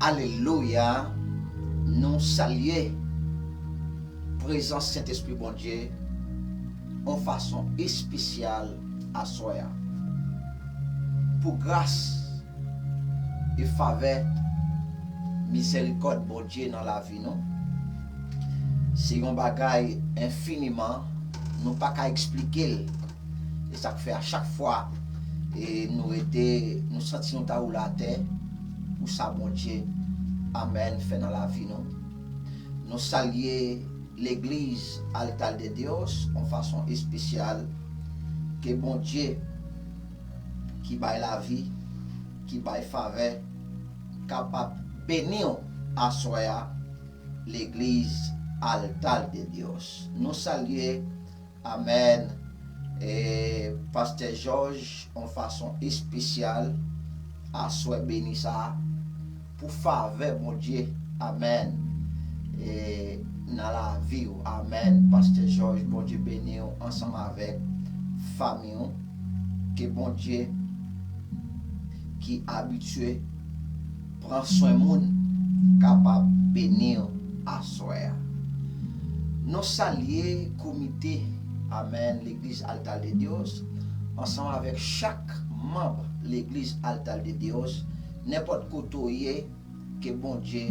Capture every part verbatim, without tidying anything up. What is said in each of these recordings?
Alelouya! Nou salye prezans Sentespri Bondye yon fason espesyal aswè a. Pou gras e favè, mizèrikòd Bondye nan lavi nou, se yon bagay enfiniman nou pa ka eksplike l. E sa k fè a chak fwa e nou rete, nou santi nou ta woule atè pou sa Bondye, amèn, fè nan lavi nou. Nou salye legliz Altar de Dios yon fason espesyal. Ke Bondye ki bay lavi, ki bay favè, kapab beni w aswè a, legliz Altar de Dios. Nou salye, amèn, e, pastè Jòj yon fason espesyal aswè beni sa a pou favè Bondye, amèn, e, nan lavi w, amèn. Pastè Jòj, Bondye beni w ansanm avèk fanmi w. Ke Bondye ki abitye pran swen moun kapab beni w aswè a. Nou salye komite, amèn, legliz Altar de Dios, ansanm avèk chak manm legliz Altar de Dios, nenpòt kote w ye, ke Bondye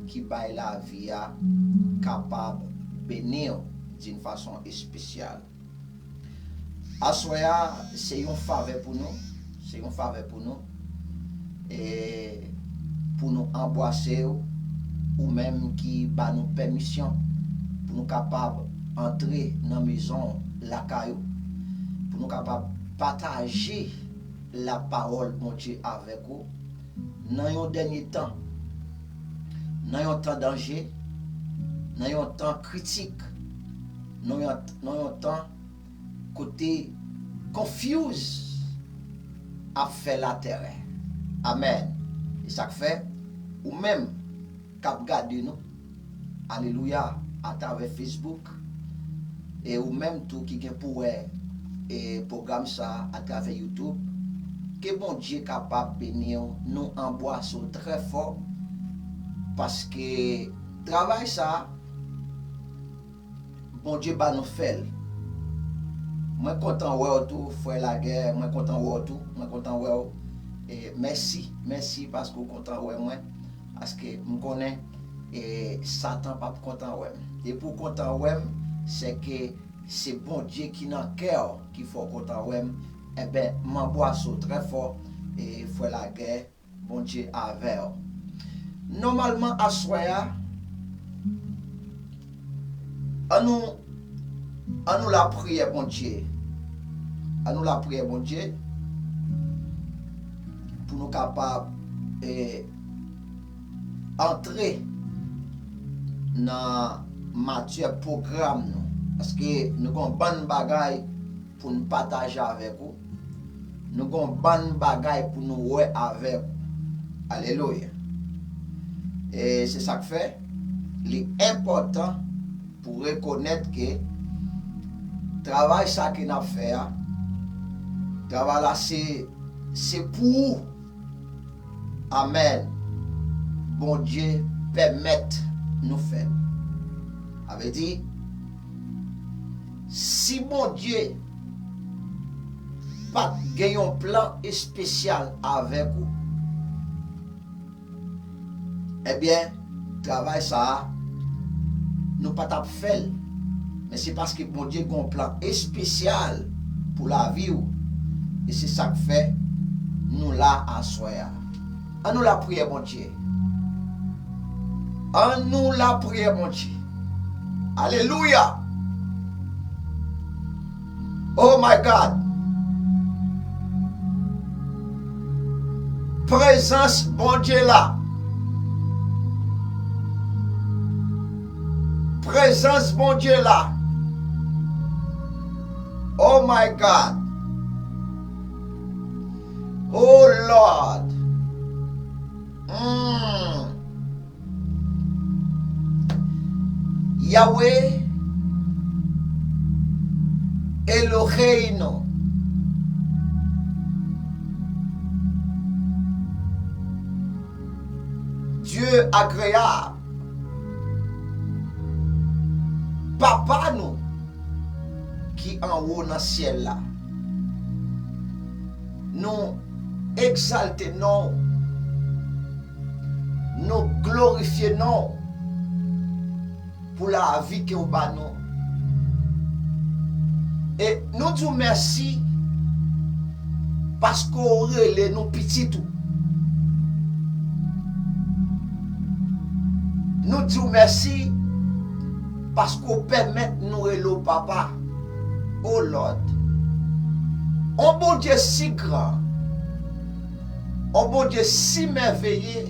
ki bay lavi a kapab beni w d'une façon spéciale. Aswè a, se yon favè pou nou, se yon favè pou nou, e pou nou anbwase w, ou menm ki ba nou pèmisyon pou nou kapab antre nan mezon lakay ou, pou nou kapab pataje lapawòl Bondye avèk ou nan yon dènye tan, nan yon tan danje, nan yon tan kritik, nan yon, nan yon tan kote confuse ap fè latèrè. Amèn. E sa k fè, ou menm k ap gade nou, alelouya, atravè Facebook, e ou menm tou ki gen pou wè e pwogram sa a atravè YouTube, ke Bondye kapab beni w, nou anbwase w trè fò, paske travay sa a, Bondye ba nou fè l. Mwen kontan wè w tou, frè Lagè, mwen kontan wè w tou, mwen kontan wè w. E mèsi, mèsi paske w kontan wè mwen, paske m konnen e Satan p ap kontan wè m. Depi w kontan wè m, se ke se Bondye ki nan kè w ki fè w kontan wè m. Enben, m anbwase w trè fò, e frè Lagè, Bondye avè w. Nòmalman, aswè a, ann nou, ann nou lapriyè Bondye. Ann nou lapriyè Bondye pou nou kapab e, antre nan matyè pwogram nou. Paske nou gen yon bann bagay pou n pataje avèk ou. Nou gen yon bann bagay pou nou wè avèk ou. Alelouya. E se sa k fè, li enpòtan pou rekonèt ke travay sa ke n ap fè a, travay la se, se pou ou. Amèn. Bondye pèmèt nou fè l. Sa vle di, si Bondye pa t gen yon plan espesyal avèk ou, ebyen, travay sa a, nou pa t ap fè l. Men se paske Bondye gen yon plan espesyal pou lavi w. E se sa k fè nou la aswè a. Ann nou lapriyè Bondye. Ann nou lapriyè Bondye. Alelouya! Oh my God! Prezans Bondye la. Prezans Bondye la. Oh my God. Oh Lord. Mm. Yahweh Eloheinu. Dieu agréable, Papa nou ki anwo nan syèl la, nou egzalte non w, nou glorifye non w pou lavi ke w ba nou. E nou di w mèsi paske w rele nou pitit ou. Nou di w mèsi paske w pèmèt nou rele w papa. Oh Lord. On Bondye si gran, on Bondye si mèveye,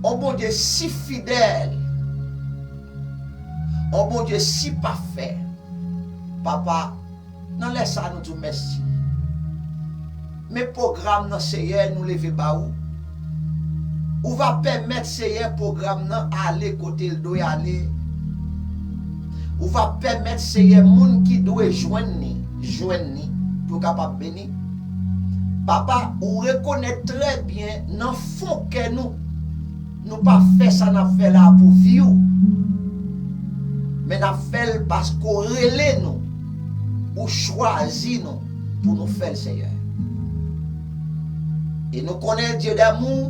on Bondye si fidèl, on Bondye si pafè. Papa, nan lè sa a, nou di w mèsi. Men pwogram nan, Seyè, nou leve ba ou. Ou va pèmèt, Seyè, pwogram nan ale kote l dwe ale. Ou va pèmèt, Seyè, moun ki dwe jwenn li, jwenn li, pou yo kapab beni. Papa, ou rekonèt trè byen nan fon kè nou, nou pa fè sa n ap fè la pou vi w, men n ap fè l paske w rele nou, ou chwazi nou pou nou fè l, Seyè. E nou konnen, Dye damou,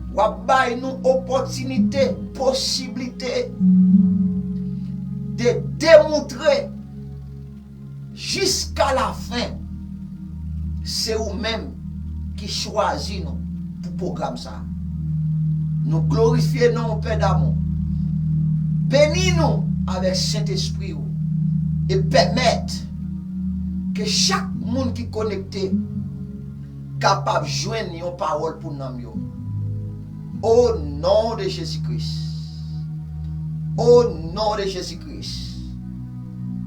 w ap bay nou opòtinite, posiblite de demontre jiska lafen, se ou menm ki chwazi nou pou pwogram sa a. Nou glorifye non w, Pè damou. Beni nou avèk Sentespri w e pèmèt ke chak moun ki konekte kapab jwenn yon pawòl pou nanm yo. O non de Jezi Kris. O non de Jezi Kris.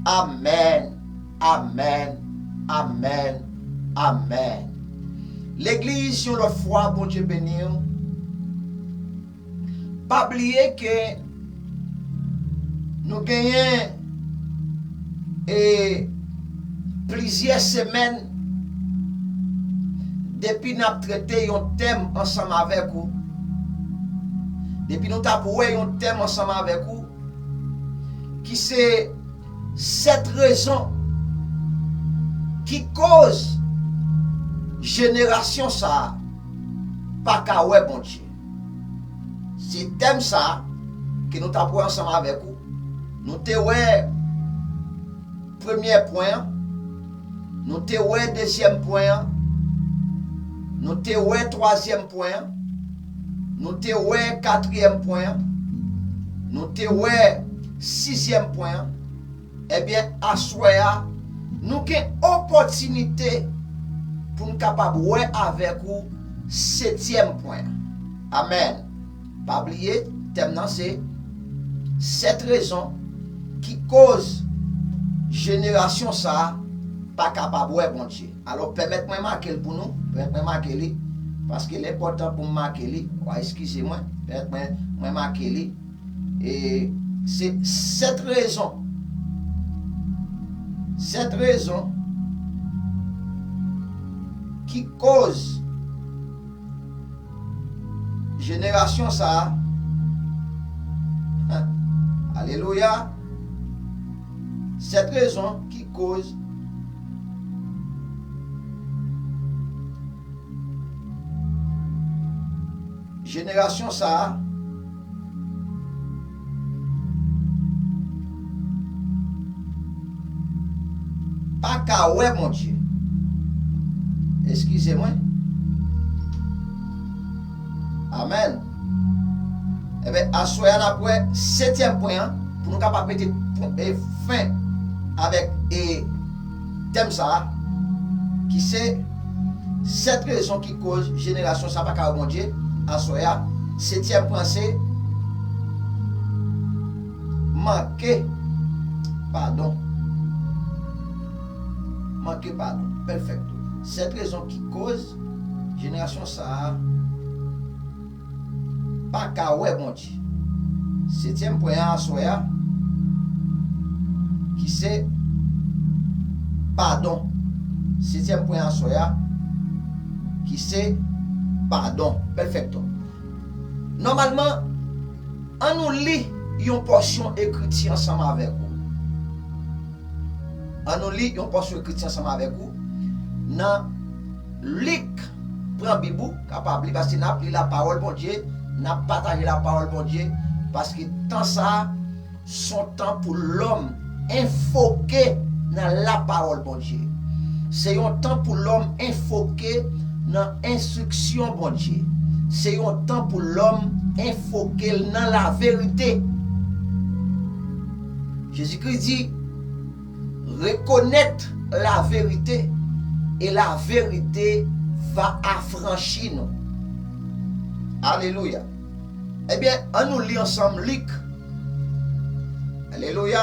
Amèn. Amèn. Amèn. Amèn. Legliz, yon lòt fwa, Bondye beni w. Pa bliye ke nou genyen, e, plizyè semèn depi n ap trete yon tèm ansanm avèk ou. Depi nou t ap wè yon tèm ansanm avèk ou, ki se sèt rezon ki koz jenerasyon sa a pa ka wè Bondye. Se tèm sa a ke nou t ap wè ansanm avèk ou. Nou te wè premyè pwen an, nou te wè dezyèm pwen an, nou te wè twazyèm pwen an, nou te wè katriyèm pwen an, nou te wè sizyèm pwen an. Ebyen, aswè a, nou gen opòtinite pou n kapab wè avèk ou setyèm pwen an. Amèn. Pa bliye, tèm nan se sèt rezon ki koz jenerasyon sa a pa kapab wè Bondye. Alò, pèmèt mwen make l pou nou, pèmèt mwen make li, paske l enpòtan pou m make li. Wa eskize mwen, pèmèt mwen, mwen make li. E se sèt rezon. Sèt rezon ki koz jenerasyon sa a. Alelouya. Sèt rezon ki koz jenerasyon sa a pa ka wè Bondye. Eskize mwen. Amèn. Ebyen, aswè a n ap wè setyèm pwen an, pou nou kapab mete pwen, e, fen avèk, e, tèm sa a, ki se sèt rezon ki koz jenerasyon sa a pa ka wè Bondye. Aswè a, setyèm pwen se manke padon. Manke padon. Pèfèkto. Sèt rezon ki koz jenerasyon sa a pa ka wè Bondye. Setyèm pwen an aswè a, ki se padon. Setyèm pwen an aswè a, ki se Padon, bèl fèt tou. Nòmalman, ann nou li yon pòsyon ekriti ansanm avèk ou. Ann nou li yon pòsyon ekriti ansanm avèk ou. Nan Lik, pran Bib ou, kapab li, paske n ap li lapawòl Bondye, n ap pataje lapawòl Bondye, paske tan sa a, se yon tan pou lòm enfoke nan lapawòl Bondye. Se yon tan pou lòm enfoke nan enstriksyon Bondye. Se yon tan pou lòm enfoke l nan laverite. Jezikri di, reconnaître la vérité et la vérité va affranchir nous. Alelouya. Ebyen, ann nou li ansanm Lik. Alelouya.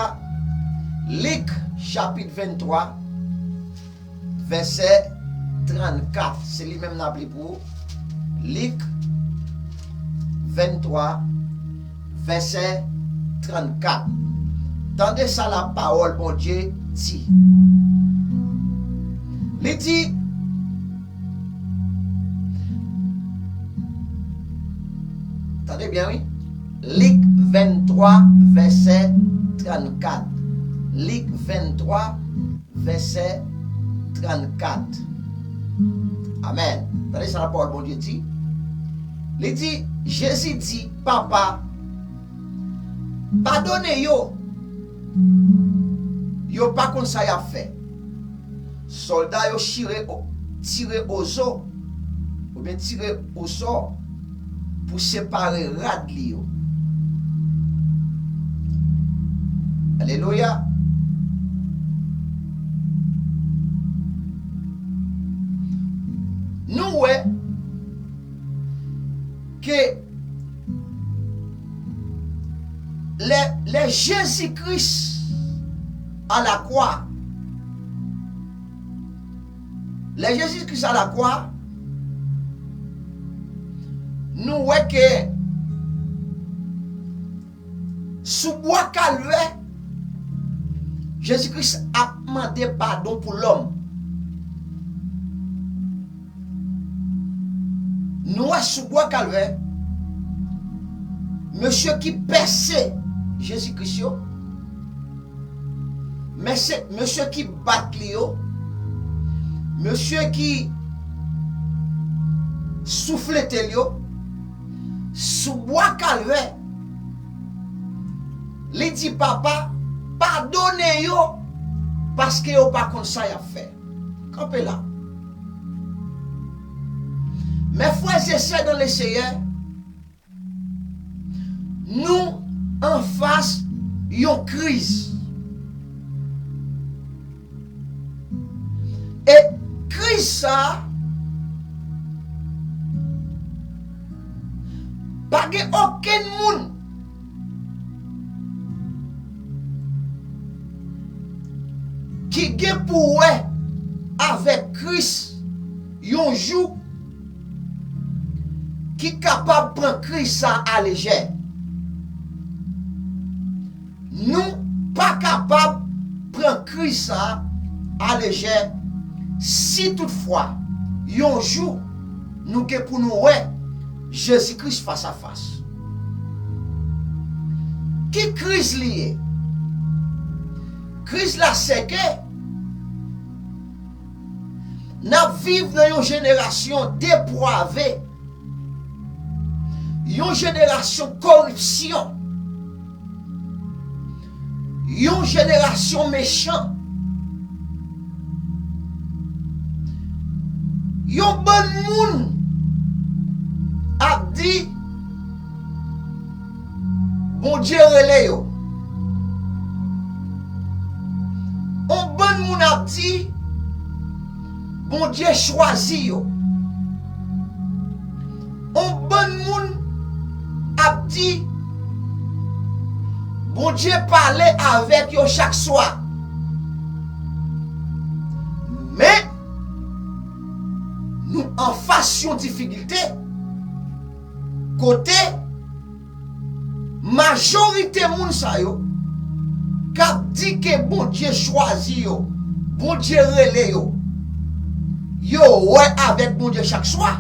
Lik, chapit venntwa, vèsè trannkat. Se li menm n ap li pou ou. Lik venntwa, vèsè trannkat. Tande sa lapawòl Bondye di. Li di, tande byen, wi. Lik venntwa, vèsè trannkat. Lik venntwa, vèsè trannkat. Amèn. Tande sa lapawòl Bondye di. Li di, Jezi di, Papa, padone yo. Yo pa konn sa y ap fè. Sòlda yo chire o-, tire ozo, oubyen tire osò pou separe rad li yo. Alelouya. Nou wè ke lè, lè Jezi Kris a lakwa, lè Jezi Kris a lakwa, nou wè ke sou bwa Kalvè, Jezi Kris ap mande padon pou lòm. Nou wè sou bwa Kalvè, mesye ki pèse Jezi Kris yo, mesye, mesye ki bat li yo, mesye ki souflete l yo, sou bwa Kalvè, li di, Papa, padone yo, paske yo pa konn sa y ap fè. Kanpe la. Mes frères et sœurs dans le Seigneur, nou anfas yon kriz. E kriz sa a, pa gen okenn moun ki gen pou wè avèk Kris yon jou ki kapab pran kriz sa a lejè. Nou pa kapab pran kriz sa a lejè si toutfwa yon jou nou gen pou nou wè Jezi Kris fas a fas. Ki kriz li ye? Kriz la se ke n ap viv nan yon jenerasyon depwave, yon jenerasyon koripsyon, yon jenerasyon mechan. Yon bann moun ap di, Bondye rele yo. Yon bann moun ap di, Bondye chwazi yo. Yon bann moun ap di, Bondye pale avèk yo chak swa. Men, nou anfas yon difikilte kote majorite moun sa yo k ap di ke Bondye chwazi yo, Bondye rele yo, yo wè avèk Bondye chak swa.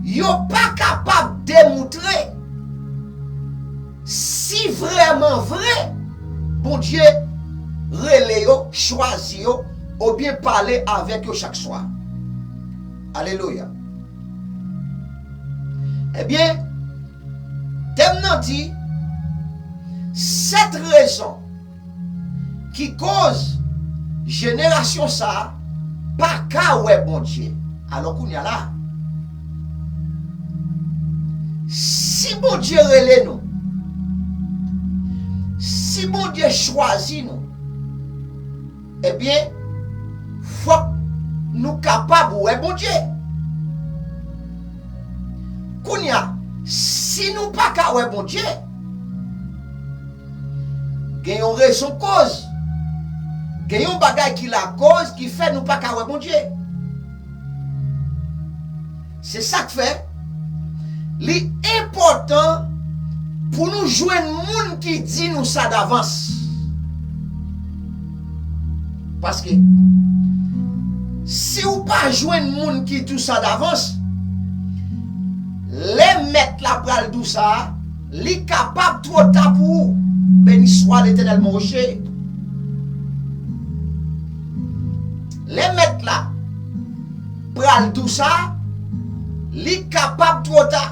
yo pa kapab demoutre si vrèman vre Bondye rele yo, chwazi yo, oubyen pale avèk yo chak swa. Alelouya. Ebyen, tèm nan di, sèt rezon ki koz jenerasyon sa a pa ka wè Bondye. Alò kounye a la, si Bondye rele nou, si Bondye chwazi nou, ebyen, fòk nou kapab wè Bondye. Kounye a, si nou pa ka wè Bondye, gen yon rezon koz. Gen yon bagay ki lakoz ki fè nou pa ka wè Bondye. Se sa k fè li enpòtan pou nou jwenn moun ki di nou sa davans. Paske si w pa jwenn moun ki di w sa davans, lè mèt la pral di w sa a, li kapab twò ta pou ou. Beni swa Letènèl, mon rocher. Lè mèt la pral di w sa, li kapab twò ta.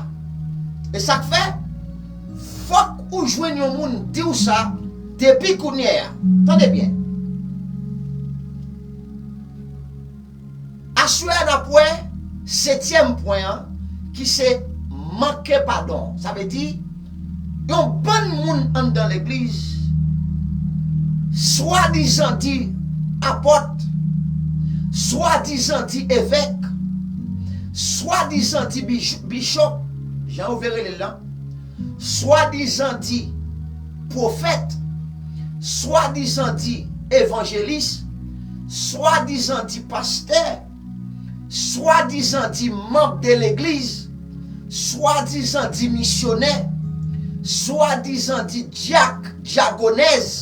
E sa k fè, fòk ou jwenn yon moun di w sa depi kounye a. Tande byen. Aswè a n ap wè setyèm pwen an, ki se manke padon. Sa vle di, yon bann moun anndan legliz, swadizan di apòt, swadizan di evèk, swadizan di bich-, bichòp, jan yo vle rele l lan, swadizan di pwofèt, swadizan di evanjelis, swadizan di pastè, swadizan di manm de legliz, swadizan di misyonè, swadizan di dyak, dyagonèz.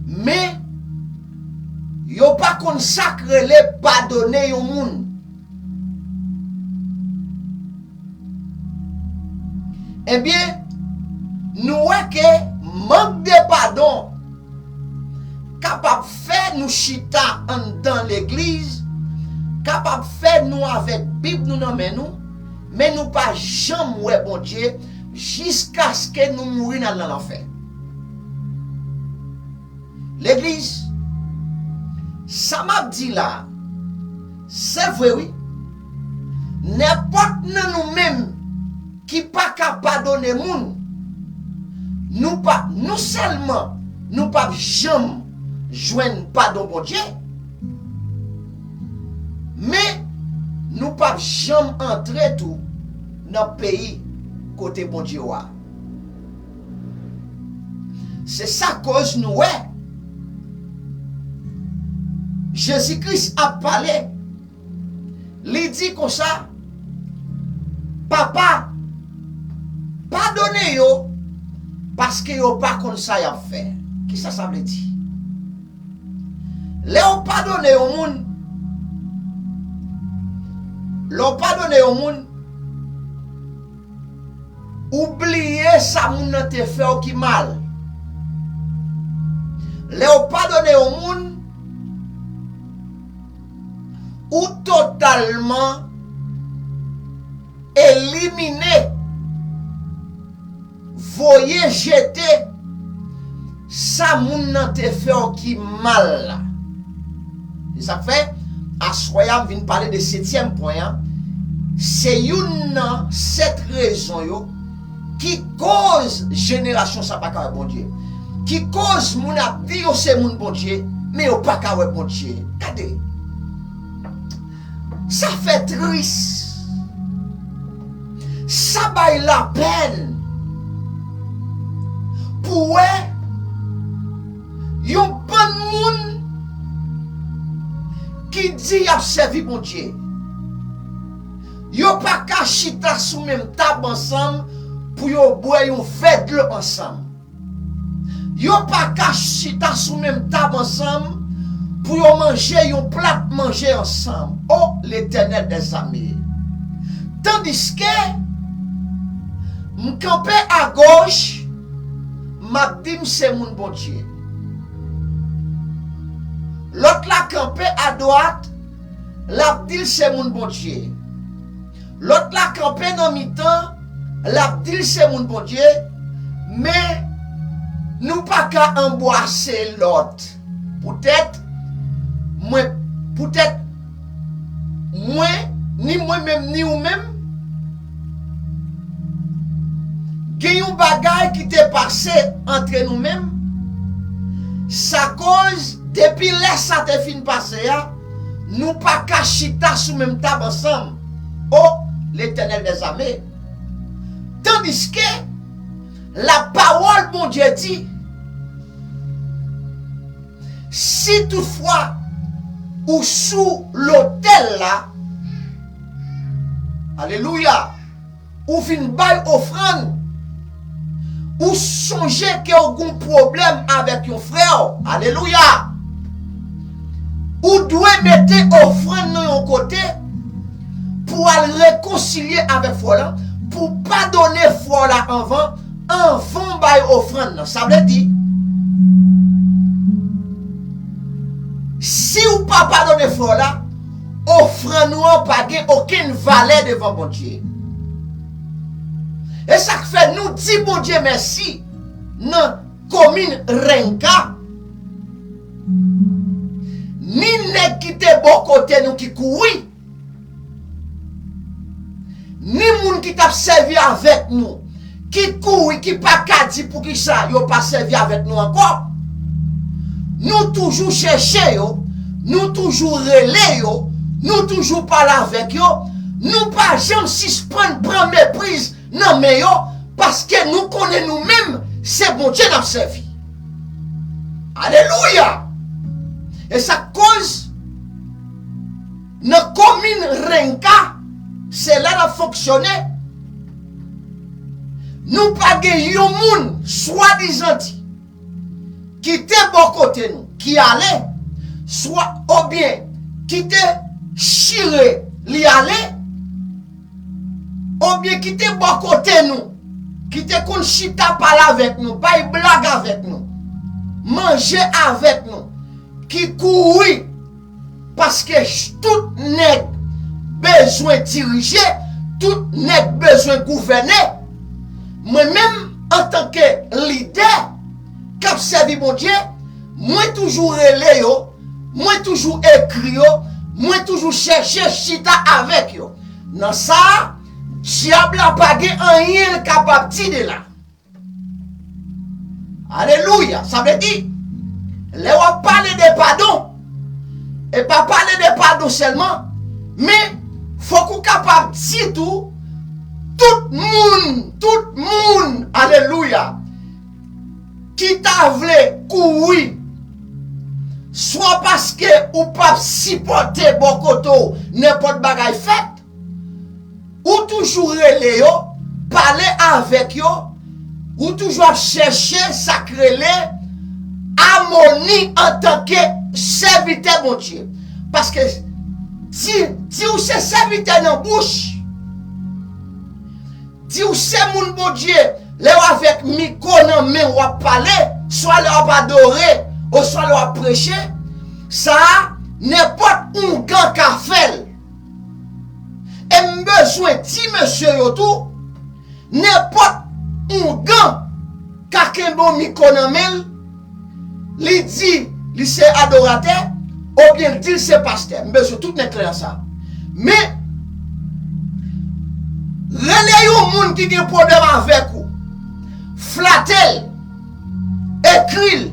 Men, yo pa konn sa k rele padone yon moun. Ebyen, nou wè ke mank de padon kapab fè nou chita anndan legliz, kapab fè nou avèk Bib nou nan men nou, men nou pa janm wè Bondye jiskaske nou mouri n al nan lanfè. Legliz, sa m ap di la, se vre wi. Nenpòt nan nou menm ki pa ka padone moun, nou pa, non sèlman nou p ap janm jwenn padon Bondye, men nou p ap janm antre tou nan peyi kote Bondye w a. Se sa koz nou wè Jezi Kris ap pale. Li di konsa, Papa, padone yo, paske yo pa konn sa y ap fè. Kisa sa vle di? Lè w padone yon moun, lè w padone yon moun, ou bliye sa moun nan te fè w ki mal. Lè w padone yon moun, ou totalman elimine, voye jete sa moun nan te fè w ki mal la. Se sa k fè, aswè a m vin pale de setyèm pwen an. Se youn nan sèt rezon yo ki koz jenerasyon sa pa ka wè Bondye. Ki koz moun ap di yo se moun Bondye, men yo pa ka wè Bondye. Gade. Sa fè tris. Sa bay lapèn pou wè yon bann moun ki di y ap sèvi Bondye. Yo pa ka chita sou menm tab ansanm pou yo bwè yon vè dlo ansanm. Yo pa ka chita sou menm tab ansanm pou yo manje yon plat manje ansanm. O Letènèl dèzame! Tandiske m kanpe agoch, m ap di m se moun Bondye. Lòt la kanpe adwat, l ap di l se moun Bondye. Lòt la kanpe nan mitan, l ap di l se moun Bondye, men nou pa ka anbwase lòt. Poutèt mwen, poutèt mwen, ni mwen menm, ni ou menm, gen yon bagay ki te pase antre nou menm. Sa koz, depi lè sa te fin pase a, nou pa ka chita sou menm tab ansanm. O Letènèl dèzame! Tandiske lapawòl Bondye di, si toutfwa ou sou lotèl la, alelouya, ou vin bay ofrann, ou sonje ke w gen yon pwoblèm avèk yon frè w, alelouya, ou dwe mete ofrann nan yon kote pou al rekonsilye avèk frè w la, pou padone frè w la anvan, anvan w bay ofrann nan. Sa vle di, si w pa padone frè w la, ofrann ou an pa gen okenn valè devan Bondye. E sa k fè nou di Bondye mèsi nan komin Renka. Ni nèg ki te bò kote nou ki kouri, ni moun ki t ap sèvi avèk nou ki kouri, ki pa ka di poukisa yo pa sèvi avèk nou ankò. Nou toujou chèche yo, nou toujou rele yo, nou toujou pale avèk yo, nou pa janm sispann pran mepriz nan men yo, paske nou konnen nou menm se Bondye n ap sèvi. Alelouya! E sa k koz nan komin Renka, se la n ap fonksyone. Nou pa gen yon moun, swadizan di, ki te bò kote nou, ki ale, swa, oubyen ki te chire li ale, oubyen ki te bò kote nou, ki te konn chita pale avèk nou, bay blag avèk nou, manje avèk nou, ki kouri, paske ch-, tout nèg bezwen dirije, tout nèg bezwen gouvène. Mwen menm, antanke lidè k ap sèvi Bondye, mwen toujou rele yo, mwen toujou ekri yo, mwen toujou chèche chita avèk yo. Nan sa a, dyab la pa gen anyen l kapab di de la. Alelouya! Sa vle di, lè w ap pale de padon, e pa pale de padon sèlman, men fòk ou kapab di tou, tout moun, tout moun, alelouya, ki ta vle kouri, swa paske ou p ap sipòte bò kote w nenpòt bagay fèt, ou toujou rele yo, pale avèk yo, ou toujou ap chèche sa k rele amoni antanke sèvitè Bondye. Paske di, di w se sèvitè nan bouch, di w se moun Bondye, lè w avèk mikwo nan men w ap pale, swa lè w ap adore, oswa lè w ap preche, sa a, nenpòt oungan ka fè l. E m bezwen di mesye yo tou, nenpòt oungan ka kenbe yon mikwo nan men l, li di li se adoratè, oubyen l di l se pastè. M bezwen tout nèg klè nan sa. Men, rele yon moun ki gen pwoblèm avèk ou, flate l, ekri l,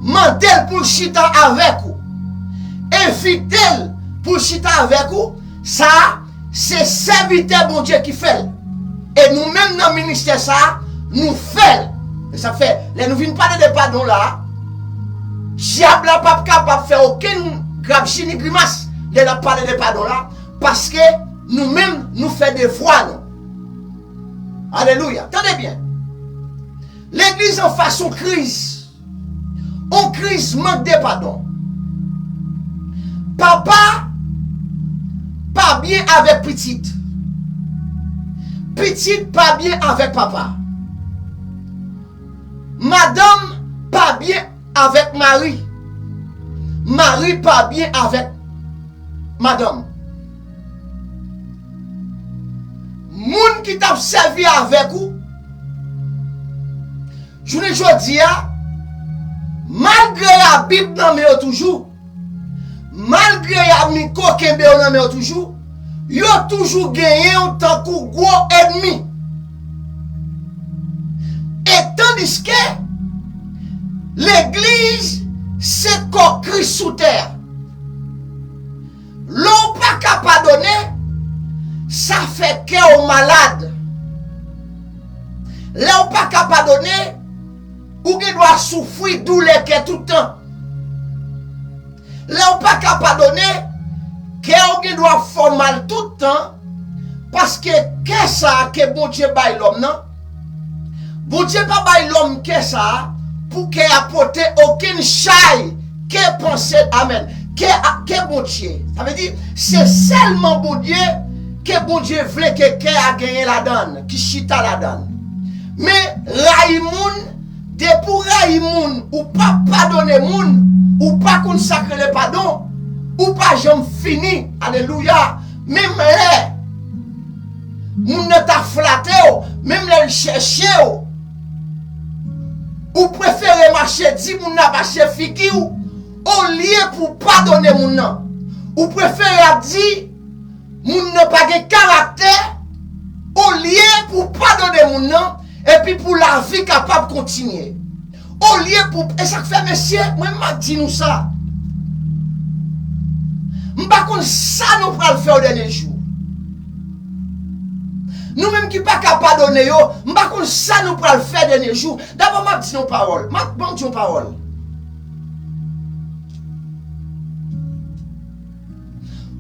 mande l pou l chita avèk ou, envite l pou l chita avèk ou, sa a, se sèvitè Bondye ki fè l. E nou menm nan ministè sa a, nou fè l. E sa k fè, lè nou vin pale de padon la a, dyab la p ap kapab fè okenn grapji ni grimas lè n ap pale de padon la, paske nou menm, nou fè devwa nou. Alelouya. Tande byen. Legliz anfas yon kriz. Yon kriz mank de padon. Papa pa byen avèk pitit. Pitit pa byen avèk papa. Madanm pa byen avèk mari. Mari pa byen avèk madanm. Moun ki t ap sèvi avèk ou, jounen jodi a, malgre y a Bib nan men yo toujou, malgre y a mikwo kenbe yo nan men yo toujou, yo toujou genyen w tankou gwo ènmi. E tandiske legliz se kò Kris sou tè a. Lè w pa ka padone, sa fè kè w malad. Lè w pa ka padone, ou gen dwa soufri doulè kè tout tan. Lè w pa ka padone, kè w gen dwa fè w mal tout tan, paske kè sa a ke Bondye bay lòm nan, Bondye pa bay lòm kè sa a pou kè a pote okenn chay ke panse, amèn, ke, ke Bondye. Sa vle di, se sèlman Bondye ke Bondye vle ke kè a genyen ladan l, ki chita ladan l. Men, rayi moun, depi w rayi moun, ou pa padone moun, ou pa konn sa k rele padon, ou pa janm fini. Alelouya! Menm lè moun nan ta flate w, menm lè l chèche w, ou prefere mache di moun nan mache figi w, olye pou w padone moun nan. Ou prefere ap di moun nan pa gen karaktè, olye pou w padone moun nan, epi pou lavi kapab kontinye. Olye pou, e sa k fè, mesye, mwen m ap di nou sa. M pa konn sa nou pral fè o dènye jou. Nou menm ki pa ka padone yo, m pa konn sa nou pral fè dènye jou. Dabò, m ap di nou pawòl. M ap, ban m di yon pawòl.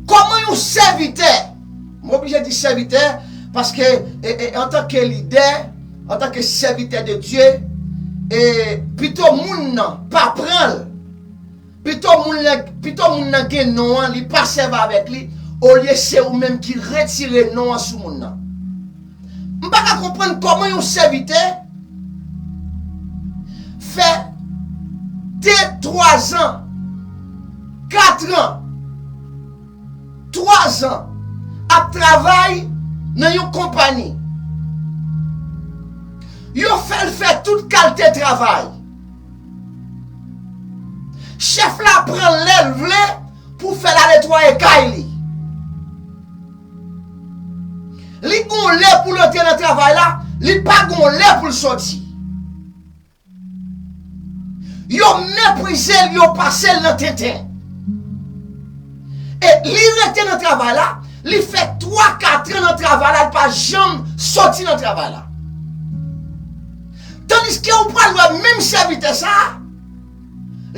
Kòman yon sèvitè, m oblije di sèvitè, paske, e, e, antanke lidè, antanke sèvitè de Dye, e, pito moun nan pa pran l, pito moun nan, pito moun nan gen non an, li pa sèvi avèk li, olye se ou menm ki retire non an sou moun nan. M pa ka konprann kòman yon sèvitè fè de, twa zan, kat an, twa zan ap travay nan yon konpayi. Yo fè l fè tout kalte travay. Chèf la pran l lè l vle pou fè l al netwaye kay li. Li gon lè pou l antre nan travay la, li pa gon lè pou l sòti. Yo meprize l, yo pase l nan tenten. E li rete nan travay la, li fè twa, kat an nan travay la, li pa janm sòti nan travay la. Tandiske ou pral wè menm sèvitè sa a,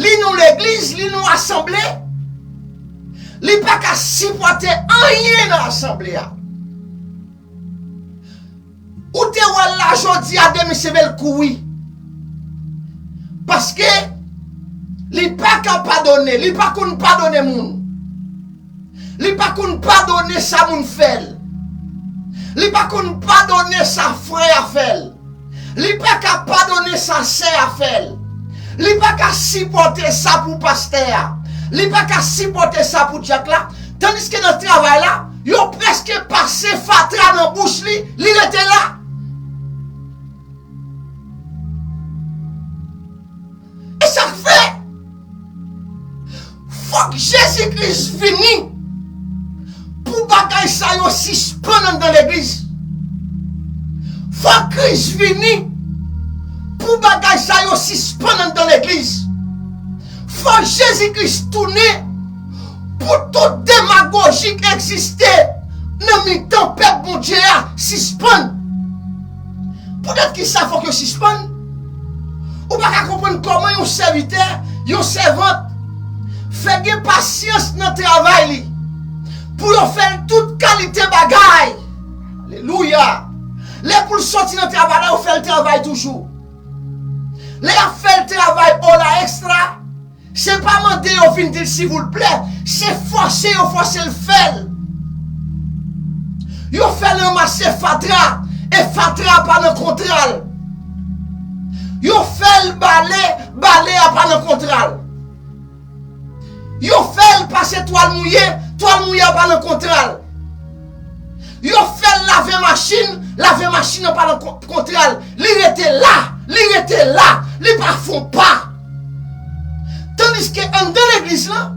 li nan legliz, li nan asanble, li pa ka sipòte anyen nan asanble a. Ou te wè l la jodi a, demen se vle l kouri. Paske li pa ka padone, li pa konn padone moun. Li pa konn padone sa moun fè l. Li pa konn padone sa frè a fè l. Li pa ka padone sa sè a fè l. Li pa ka sipòte sa pou pastè a. Li pa ka sipòte sa pou dyak la. Tandiske nan travay la, yo prèske pase fatra nan bouch li, li rete la. E sa k fè, fòk Jezi Kris vini pou bagay sa yo sispann anndan legliz. Fòk Kris vini pou bagay sa yo sispann anndan legliz. Fòk Jezi Kris tounen pou tout demagoji k egziste nan mitan pèp Bondye a sispann. Poutèt ki sa fòk yo sispann? Ou pa ka konprann kòman yon sèvitè, yon sèvant fè gen pasyans nan travay li pou yo fè l tout kalite bagay. Alelouya! Lè pou l sòti nan travay la, yo fè l travay toujou. Lè y ap fè l travay ola ekstra, se pa mande yo vin di l sivoulplè, se fòse yo fòse l fè l. Yo fè l ranmase fatra, fatra a pa nan kontra l. Yo fè l bale, bale a pa nan kontra l. Yo fè l pase twal mouye, twal mouye a pa nan kontra l. Yo fè l lave machin, lave machin nan pa nan kon- kontra l. Li rete la, li rete la, li pa fè yon pa. Tandiske anndan legliz lan,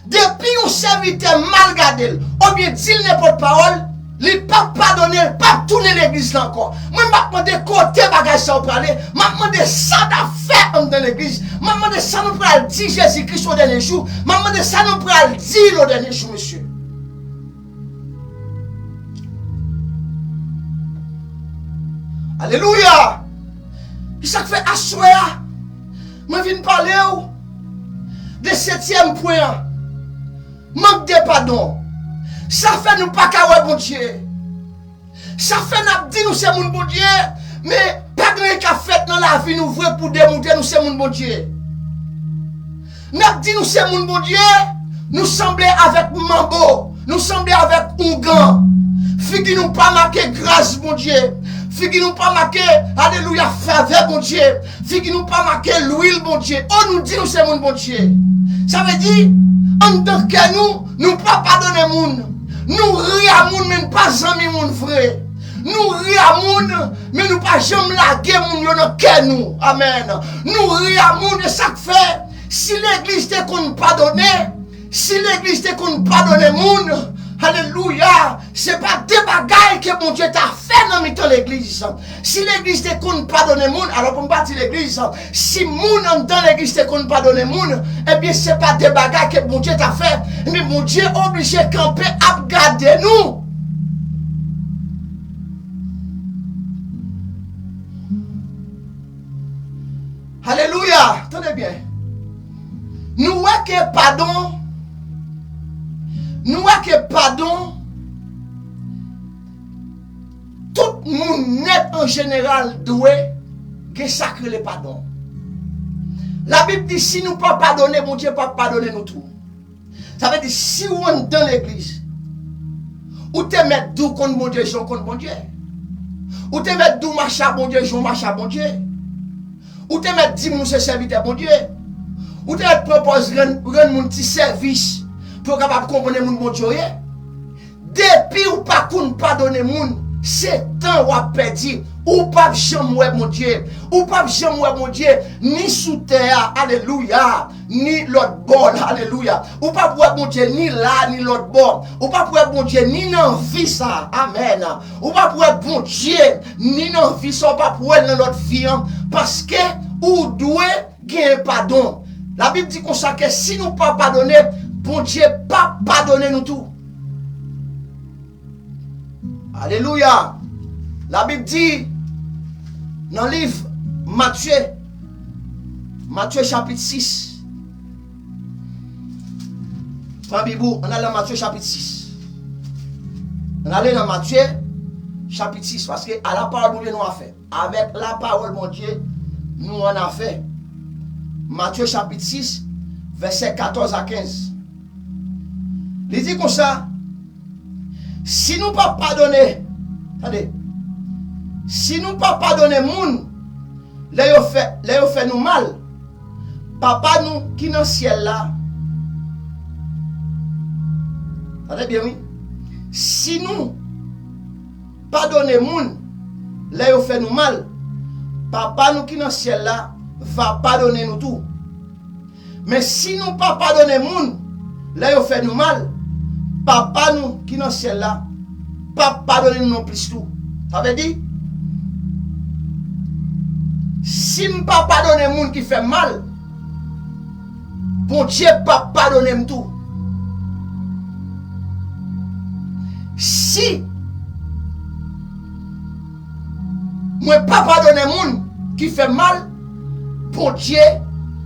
depi yon sèvitè mal gade l, oubyen di l nenpòt pawòl, li p ap padone l, p ap tounen legliz la ankò. Mwen, m ap mande kote bagay sa yo prale, m ap mande sa n ap fè anndan legliz, m ap mande sa nou pral di Jezi Kris o dènye jou, m ap mande sa nou pral di l o dènye jou, mesye. Alelouya! Ki sa k fè aswè a, mwen vin pale w de setyèm pwen an, mank de padon. Sa fè nou pa ka wè Bondye. Sa fè n ap di nou se moun Bondye, men pa gen anyen k ap fèt nan lavi nou vre pou demontre nou se moun Bondye. N ap di nou se moun Bondye, nou sanble avèk manbo, nou sanble avèk oungan. Figi nou pa make gras Bondye. Figi nou pa make, alelouya, favè Bondye. Figi nou pa make lwil Bondye. O, nou di nou se moun Bondye. Sa vle di, anndan kè nou, nou pa padone moun. Nou ri a moun, men n pa zanmi moun vre. Nou ri a moun, men nou pa janm lage moun yo nan kè nou. Amèn. Nou ri a moun, e sa k fè, si legliz te konn padone, si legliz te konn padone moun, alelouya, se pa de bagay ke Bondye ta fè nan mitan legliz. Si legliz te konn padone moun, alò pou m pa di legliz, si moun anndan legliz te konn padone moun, ebyen se pa de bagay ke Bondye ta fè. Ebyen Bondye oblije kanpe ap gade nou. Alelouya! Tande byen. Nou wè ke padon, nou wè ke padon, tout moun nèt an jeneral dwe gen sa k rele padon. Labib di, si nou pa padone, Bondye p ap padone nou tou. Sa vle di, si w anndan legliz, ou te mèt di w konn Bondye jan w konn Bondye. Ou te mèt di w mache a Bondye jan w mache a Bondye. Ou te mèt di moun w se sèvitè Bondye. Ou te mèt pran pòz rann, rann moun ti sèvis pou yo kapab konprann moun Bondye w ye. Depi w pa konn padone moun, se tan w ap pèdi. Ou p ap janm wè Bondye. Ou p ap janm wè Bondye ni sou tè a, alelouya, ni lòt bò l, alelouya. Ou p ap wè Bondye ni la, ni lòt bò. Ou p ap wè Bondye ni nan vi sa a, amèn. Ou p ap wè Bondye ni nan vi sa, ou p ap wè l nan lòt vi an, paske ou dwe genyen padon. Labib di konsa ke si nou pa padone, Bondye p ap padone nou tou. Alelouya! Labib di nan liv Matye, Matye chapit sis. Pran Bib ou, ann al nan Matye chapit sis. Ann ale nan Matye chapit sis, paske a lapawòl Bondye nou afè. Avèk lapawòl Bondye nou an afè. Matye chapit sis, vèsè katòz a kenz. Li di konsa, si nou pa padone, tande, si nou pa padone moun, lè yo fè, lè yo fè nou mal, Papa nou ki nan syèl la, tande byen wi, si nou padone moun, lè yo fè nou mal, Papa nou ki nan syèl la va padone nou tou. Men si nou pa padone moun, lè yo fè nou mal, Papa nou ki nan syèl la p ap padone nou non plis tou. Sa vle di, si m pa padone moun ki fè m mal, Bondye p ap padone m tou. Si mwen pa padone moun ki fè m mal, Bondye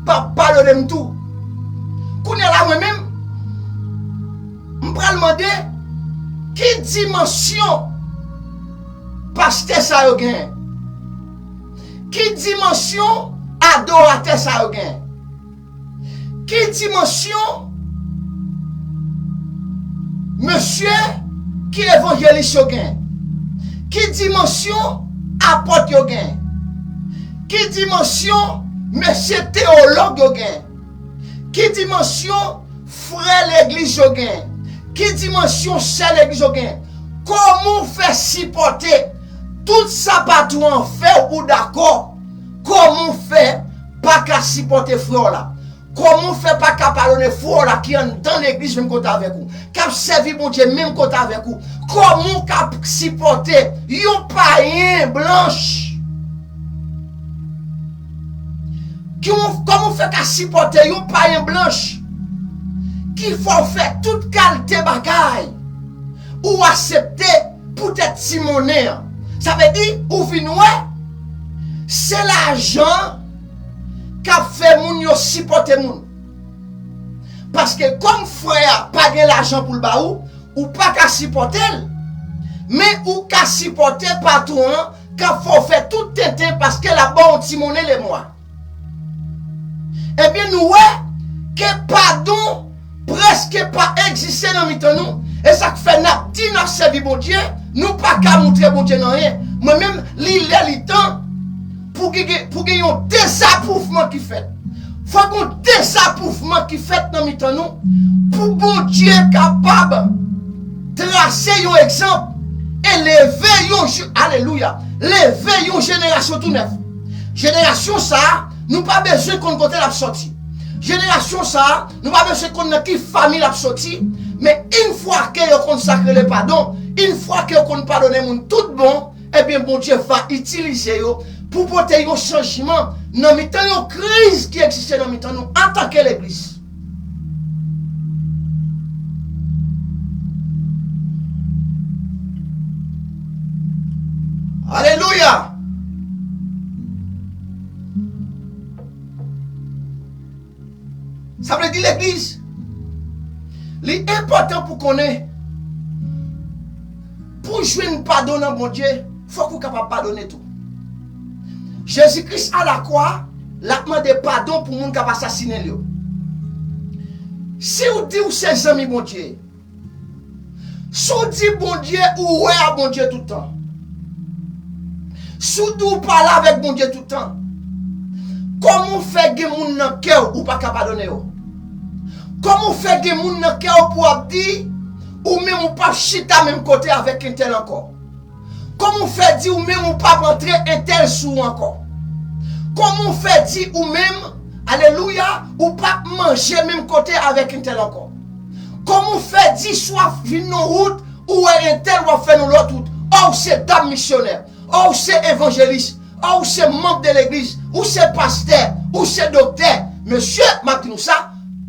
p ap padone m tou. Kounye a la, mwen menm, m pral mande, ki dimansyon pastè sa yo genyen? Ki dimansyon adoratè sa yo genyen? Ki dimansyon mesye ki evanjelis yo genyen? Ki dimansyon apòt yo gen? Ki dimansyon mesye teyològ yo gen? Ki dimansyon frè legliz yo gen? Ki dimansyon sè legliz yo gen? Kòman w fè sipòte tout sa patwon an fè w, ou dakò? Kòman w fè pa ka sipòte frè w la? Kòman w fè pa ka padone frè w la ki anndan legliz menm kote avèk ou, k ap sèvi Bondye menm kote avèk ou? Kòman w ka sipòte yon payen blanch? Ki w, kòman w fè ka sipòte yon payen blanch ki fè w fè tout kalite bagay ou aksepte poutèt ti monnen an? Sa vle di, ou vin wè, se lajan k ap fè moun yo sipòte moun. Paske kòm frè a pa gen lajan pou l ba ou, ou pa ka sipòte l. Men ou ka sipòte patwon an k ap fè w fè tout tenten paske l ap ba w yon ti monnen lemwa. Ebyen, nou wè ke padon prèske pa egziste nan mitan nou. E sa k fè n ap di n ap sèvi Bondye, nou pa ka moutre Bondye nan anyen. Mwen menm, li lè li tan pou gen, pou gen yon dezapwouvman ki fèt. Fòk yon dezapwouvman ki fèt nan mitan nou pou Bondye kapab trase yon egzanp e leve yon je-, alelouya, leve yon jenerasyon tou nèf. Jenerasyon sa a, nou pa bezwen konn kote l ap sòti. Jenerasyon sa a, nou pa bezwen konn nan ki fanmi l ap sòti, men yon fwa ke yo konn sa k rele padon, yon fwa ke yo konn padone moun tout bon, ebyen, Bondye va itilize yo pou pote yon chanjman nan mitan yon kriz ki egziste nan mitan nou antanke legliz. Alelouya! Sa vle di legliz, li enpòtan pou konnen, pou jwenn padon nan Bondye, fòk ou kapab padone tou. Jezi Kris alakwa, l ap mande padon pou moun k ap asasinen l yo. Si w di w se zanmi Bondye, si w di Bondye, ou wè a Bondye tout tan, si w di w pale avèk Bondye tout tan, kòman w fè gen moun nan kè w ou pa ka padone yo? Kòman w fè gen moun nan kè w pou w ap di, ou menm ou p ap chita menm kote avèk entèl ankò? Kòman w fè di ou menm ou p ap antre entèl sou ou ankò? Kòman w fè di ou menm, alelouya, ou p ap manje menm kote avèk entèl ankò? Kòman w fè di si w ap vin nan wout, ou wè entèl w ap fè nan lòt wout? Ò, ou se dam misyonè, ò, ou se evanjelis, ò, ou se manm de legliz, ou se pastè, ou se doktè. Mesye, m ap di nou sa,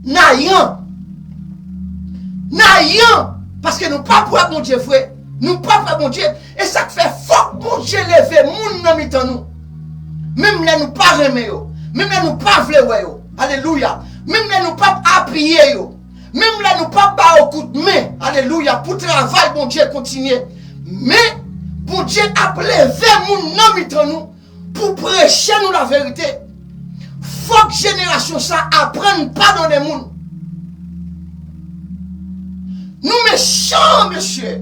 n ayen. N ayen. Paske nou pa prè Bondye vre. Nou pa prè Bondye. E sa k fè fòk Bondye leve moun nan mitan nou. Menm lè nou pa renmen yo. Menm lè nou pa vle wè yo. Alelouya. Menm lè nou p ap apiye yo. Menm lè nou p ap ba yo kout men. Alelouya. Pou travay Bondye kontinye. Men, Bondye ap leve moun nan mitan nou pou preche nou laverite. Fòk jenerasyon sa aprann padone moun. Nou mechan, mesye.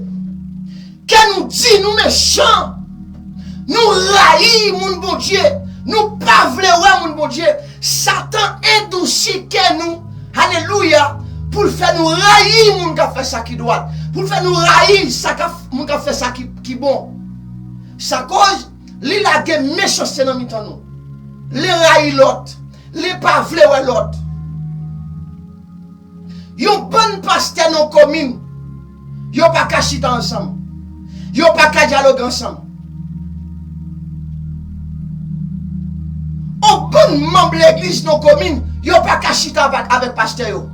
Kè nou di nou mechan. Nou rayi moun Bondye. Nou pa vle wè moun Bondye. Satan endousi kè nou. Alelouya. Pou l fè nou rayi moun k ap fè sa ki dwat. Pou l fè nou rayi sa k ap, moun k ap fè sa ki, ki bon. Sa koz li lage mechanste nan mitan nou. Li rayi lòt. Li pa vle wè lòt. Yon bann pastè nan komin, yo pa ka chita ansanm. Yo pa ka dyaloge ansanm. Yon bann manm legliz nan komin, yo pa ka chita avèk, avèk pastè yo.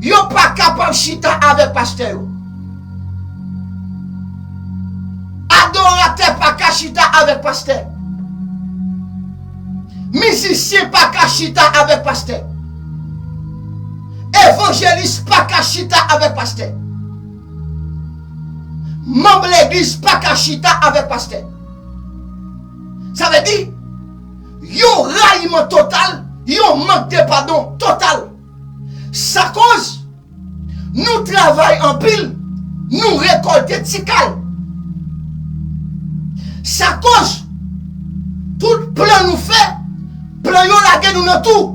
Yo pa kapab chita avèk pastè yo. Adoratè pa ka chita avèk pastè. Mizisyen pa ka chita avèk pastè. Evanjelis pa ka chita avèk pastè. Manm legliz pa ka chita avèk pastè. Sa vle di, yon rayiman total, yon mank de padon total. Sa koz, nou travay anpil, nou rekòlte ti kal. Se akoz tout plan nou fè, plan yo lage nou nan tou.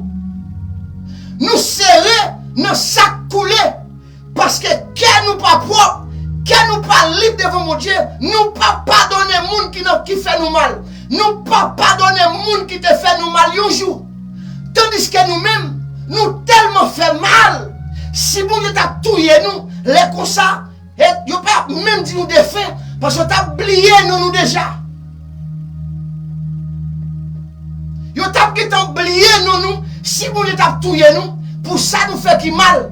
Nou sere nan sak koule, paske kè nou pa pwòp, kè nou pa lib devan Bondye, nou pa padone moun ki nan, ki fè nou mal. Nou pa padone moun ki te fè nou mal yon jou. Tandiske nou menm, nou tèlman fè mal, si Bondye t ap touye nou, lè konsa, e yo pa t ap menm di nou defen, paske yo t ap bliye non nou deja. Yo t ap gentan bliye non nou, si Bondye t ap touye nou, pou sa nou fè ki mal.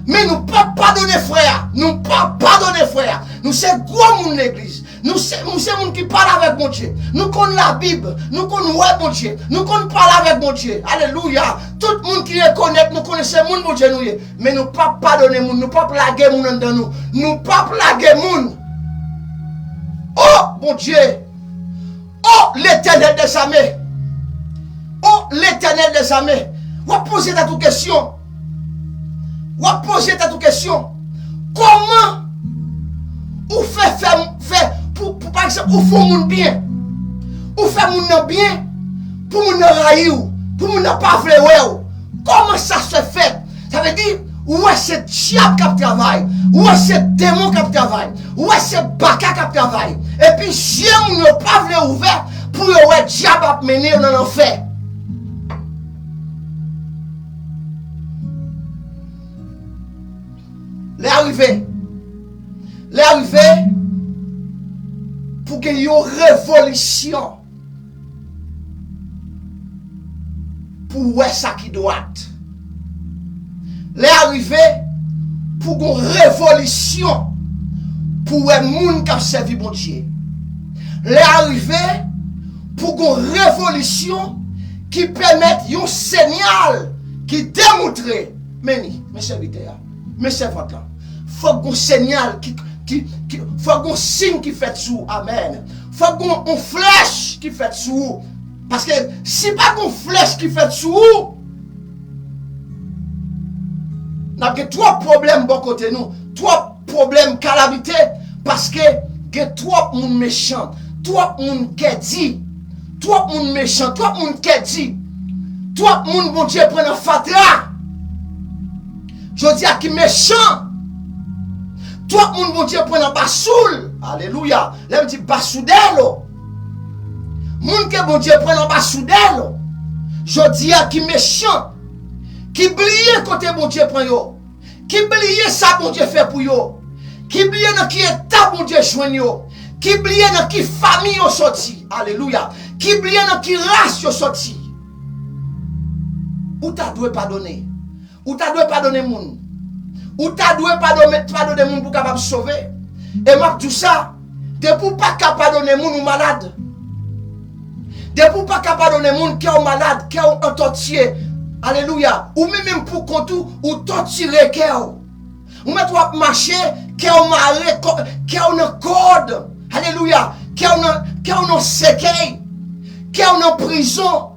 Men nou p ap padone frè a, nou p ap padone frè a. Nou se gwo moun legliz. Nou se, nou se moun ki pale avèk Bondye. Nou konn Labib. Nou konn wè Bondye. Nou konn pale avèk Bondye. Alelouya. Tout moun ki rekonèt nou konnen se moun Bondye nou ye. Men nou p ap padone moun. Nou p ap lage moun anndan nou. Nou p ap lage moun. O Bondye! O Letènèl dèzame! O Letènèl dèzame! W ap poze tèt ou kesyon. W ap poze tèt ou kesyon. Kòman ou fè, fè, fè pou, pou, pa egzanp, ou fè yon moun byen. Ou fè moun nan byen pou moun nan rayi w, pou moun nan pa vle wè w. Kòman sa se fèt? Sa vle di, ou wè se dyab k ap travay, ou wè se demon k ap travay, ou wè se baka k ap travay. Epi zye moun yo pa vle ouvè pou yo wè dyab ap mennen yo nan lanfè. Lè a rive. Lè a rive pou gen yon revolisyon pou wè sa ki dwat. Lè a rive pou gon revolisyon pou wè moun k ap sèvi Bondye. Lè a rive pou gon revolisyon ki pèmèt yon senyal ki demontre, men li, men sèvitè a, men sèvant lan. Fòk gon senyal ki, ki, ki, fòk gon siy ki fèt sou ou. Amèn. Fòk gon, gon flèch ki fèt sou ou. Paske si pa gon flèch ki fèt sou ou, n ap gen twòp pwoblèm bò kote nou, twòp pwoblèm kalamite, paske gen twòp moun mechan, twòp moun kè di, twòp moun mechan, twòp moun kè di, twòp moun Bondye pran nan fatra. Jodi a ki mechan. Twòp moun Bondye pran nan basoul. Alelouya. Lè m di basoudèlo. Moun ke Bondye pran nan basoudèlo. Jodi a ki mechan. Ki bliye kote Bondye pran yo. Ki bliye sa Bondye fè pou yo. Ki bliye nan ki eta Bondye jwenn yo. Ki bliye nan ki fanmi yo soti. Alelouya. Ki bliye nan ki ras yo soti. Ou ta dwe padone. Ou ta dwe padone moun. Ou ta dwe padone, padone moun pou w kapab sove. E m ap di w sa, depi w pa ka padone moun, ou malad. Depi w pa ka padone moun, kè w malad, kè w antòtiye. Alelouya. Ou menm menm pou kont ou, ou tòtire kè w. Ou mèt w ap mache, kè w mare, kò-, kè w nan kòd. Alelouya. Kè w nan, kè w nan sèkèy. Kè w nan prizon.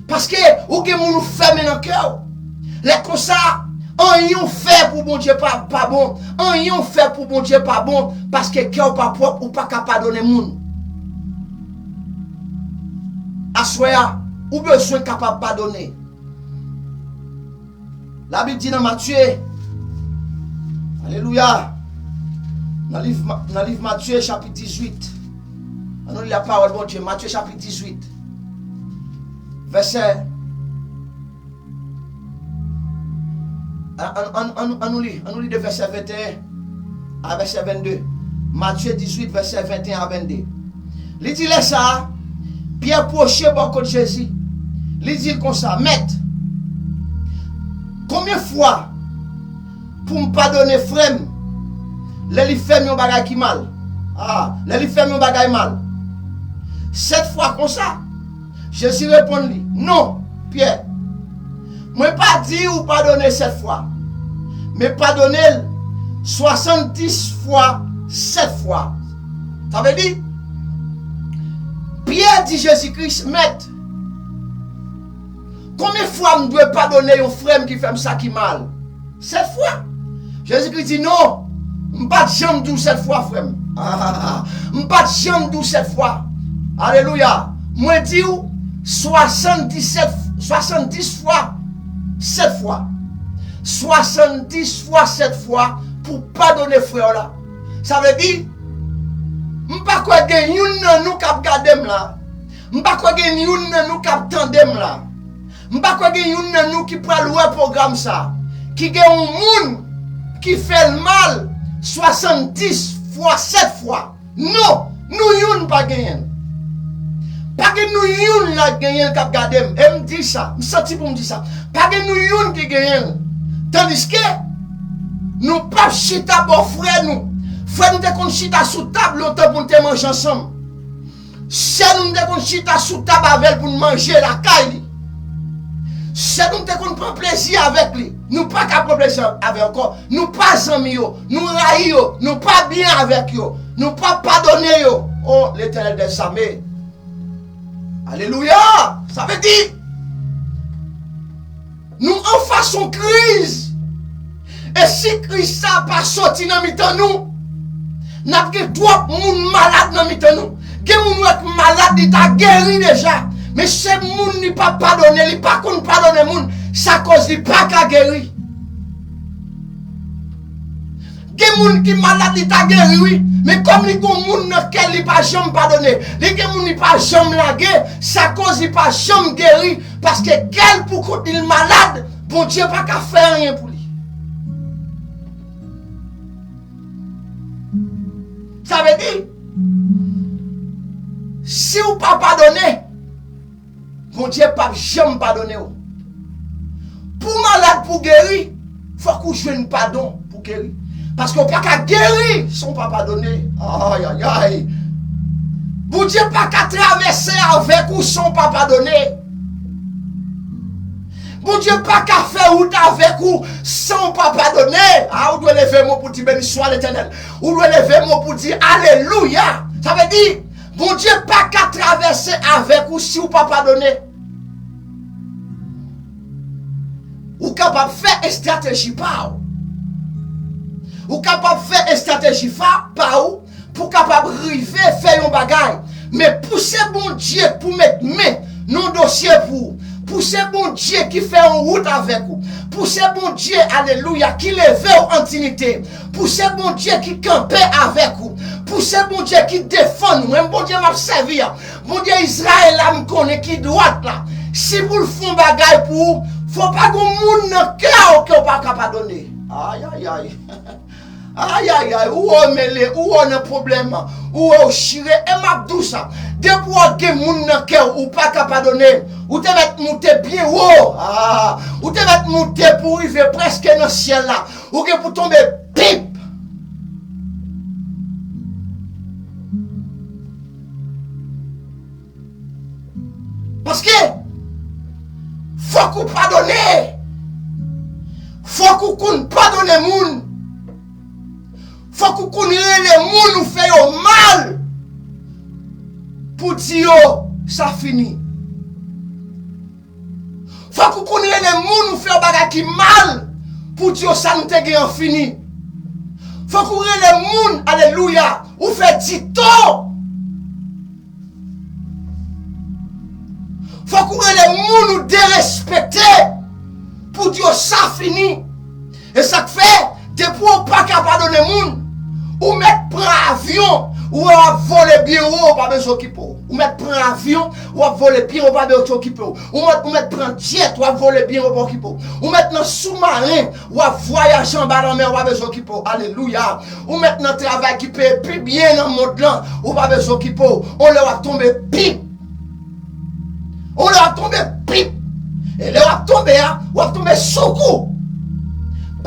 Paske ou gen moun ou fèmen nan kè w. Lè konsa, anyen w fè pou Bondye pa, pa bon. Anyen w fè pou Bondye pa bon. Paske kè w pa pwòp, ou pa ka padone moun. Aswè a, ou bezwen kapab padone. Labib di nan Matye, alelouya, nan liv Ma-, nan liv Matye chapit dizuit, ann nou li lapawòl Bondye, Matye chapit dizuit, vèsè, an, an, an, an, ann nou li, ann nou li de vèsè venteyen a vèsè vennde. Matye dizuit, vèsè venteyen a vennde. Li di lè sa a, Pyè pwoche bò kot Jezi. Li di l konsa, Mèt, konbyen fwa pou m padone frè m lè li fè m yon bagay ki mal? A, lè li fè m yon bagay mal. Sèt fwa konsa? Jezi reponn li, Non, Pyè, mwen pa di w padone sèt fwa, men padone l swasanndis fwa sèt fwa. Sa vle di, Pyè di Jezi Kris, Mèt, konbyen fwa m dwe padone yon frè m ki fè m sa ki mal? Sèt fwa? Jezi Kris di, Non, m pa t janm di w sèt fwa, frè m. M pa t janm di w sèt fwa. Alelouya. Mwen di w, swasanndisèt, swasanndis fwa, sèt fwa. Swasanndis fwa, sèt fwa pou padone frè w la. Sa vle di, m pa kwè gen youn nan nou k ap gade m la. M pa kwè gen youn nan nou k ap tande m la. M pa kwè gen youn nan nou ki pral wè pwogram sa, ki gen yon moun ki fè l mal swasanndis fwa, sèt fwa. Non, nou youn pa genyen l. Pa gen nou youn la k genyen l k ap gade m. E m di sa, m santi pou m di sa. Pa gen nou youn ki genyen l. Tandiske nou p ap chita bò frè nou. Frè nou te konn chita sou tab lontan pou n te manje ansanm. Sè nou, nou te konn chita sou tab avè l pou n manje lakay li. Sè nou, nou te konn pran plezi avèk li. Nou pa ka pran plezi avè l ankò. Nou pa zanmi yo. Nou rayi yo. Nou pa byen avèk yo. Nou pa padone yo. O Letènèl dèzame. Alelouya! Sa vle di, nou anfas yon kriz. E si kriz sa a pa soti nan mitan nou, n ap gen twòp moun malad nan mitan nou. Gen moun ou wè k malad, li ta geri deja. Men se moun li pa padone, li pa konn padone moun. Sa koz li pa ka geri. Gen moun ki malad, li ta geri, wi. Men kòm li gon moun nan kè l, li pa janm padone. Li gen moun li pa janm lage, sa koz li pa janm geri. Paske kè l pou kont li, l malad, Bondye pa ka fè anyen pou li. Sa vle di, si w pa padone, Bondye p ap janm padone w. Pou w malad, pou w geri, fòk ou jwenn padon pou w geri. Paske w pa ka geri san w pa padone. Ayayay. Bondye pa ka travèse avèk ou san w pa padone. Bondye pa ka fè wout avèk ou san w pa padone. A, ou dwe leve men w pou di, "Beni swa Letènèl." Ou dwe leve men w pou di, "Alelouya." Sa vle di, Bondye pa ka travèse avèk ou si w pa padone. Ou kapab fè estrateji pa w. Ou kapab fè estrateji fa, pa w pou w kapab rive fè yon bagay. Men pou se Bondye k pou met men nan dosye pou ou, pou se Bondye ki fè yon wout avèk ou, pou se Bondye, alelouya, ki leve w an diyite, pou se Bondye ki kanpe avèk ou, pou se Bondye ki defann ou. Menm Bondye m ap sèvi a, Bondye Izrayèl la, m konnen ki dwat la. Si pou l fè yon bagay pou ou, fò pa gon moun nan kè w ke w pa ka padone. Ayayay. Ayayay, ou wè w mele, ou wè w nan pwoblèm, ou wè w chire, e m ap di w sa. Depi w gen moun nan kè w, ou pa ka padone, ou te mèt moute byen wo. Ah, ou te mèt moute pou w rive prèske nan syèl la. Ou gen pou tonbe pip. Paske fòk ou padone. Fòk ou konn padone moun. Fòk ou konn rele moun ou fè yo mal pou di yo sa fini. Fòk ou konn rele moun ou fè yon bagay ki mal pou di yo sa nou te gen an fini. Fòk ou rele moun, alelouya, ou fè dito. Fòk ou rele moun ou derespekte pou di yo sa fini. E sa k fè, depi w pa ka padone moun, ou mèt pran avyon, ou wè w ap vole byen wo, ou pa bezwen okipe w. Ou mèt pran avyon, w ap vole byen, ou pa bezwen okipe w. Ou mèt, ou mèt pran jet, w ap vole byen, ou pa okipe w. Ou mèt nan soumaren, w ap vwayaje anba lanmè, ou pa bezwen okipe w. Alelouya. Ou mèt nan travay ki peye pi byen nan mond lan, ou pa bezwen okipe w. On lè w ap tonbe pip. On lè w ap tonbe pip. E lè w ap tonbe a, w ap tonbe sou kou.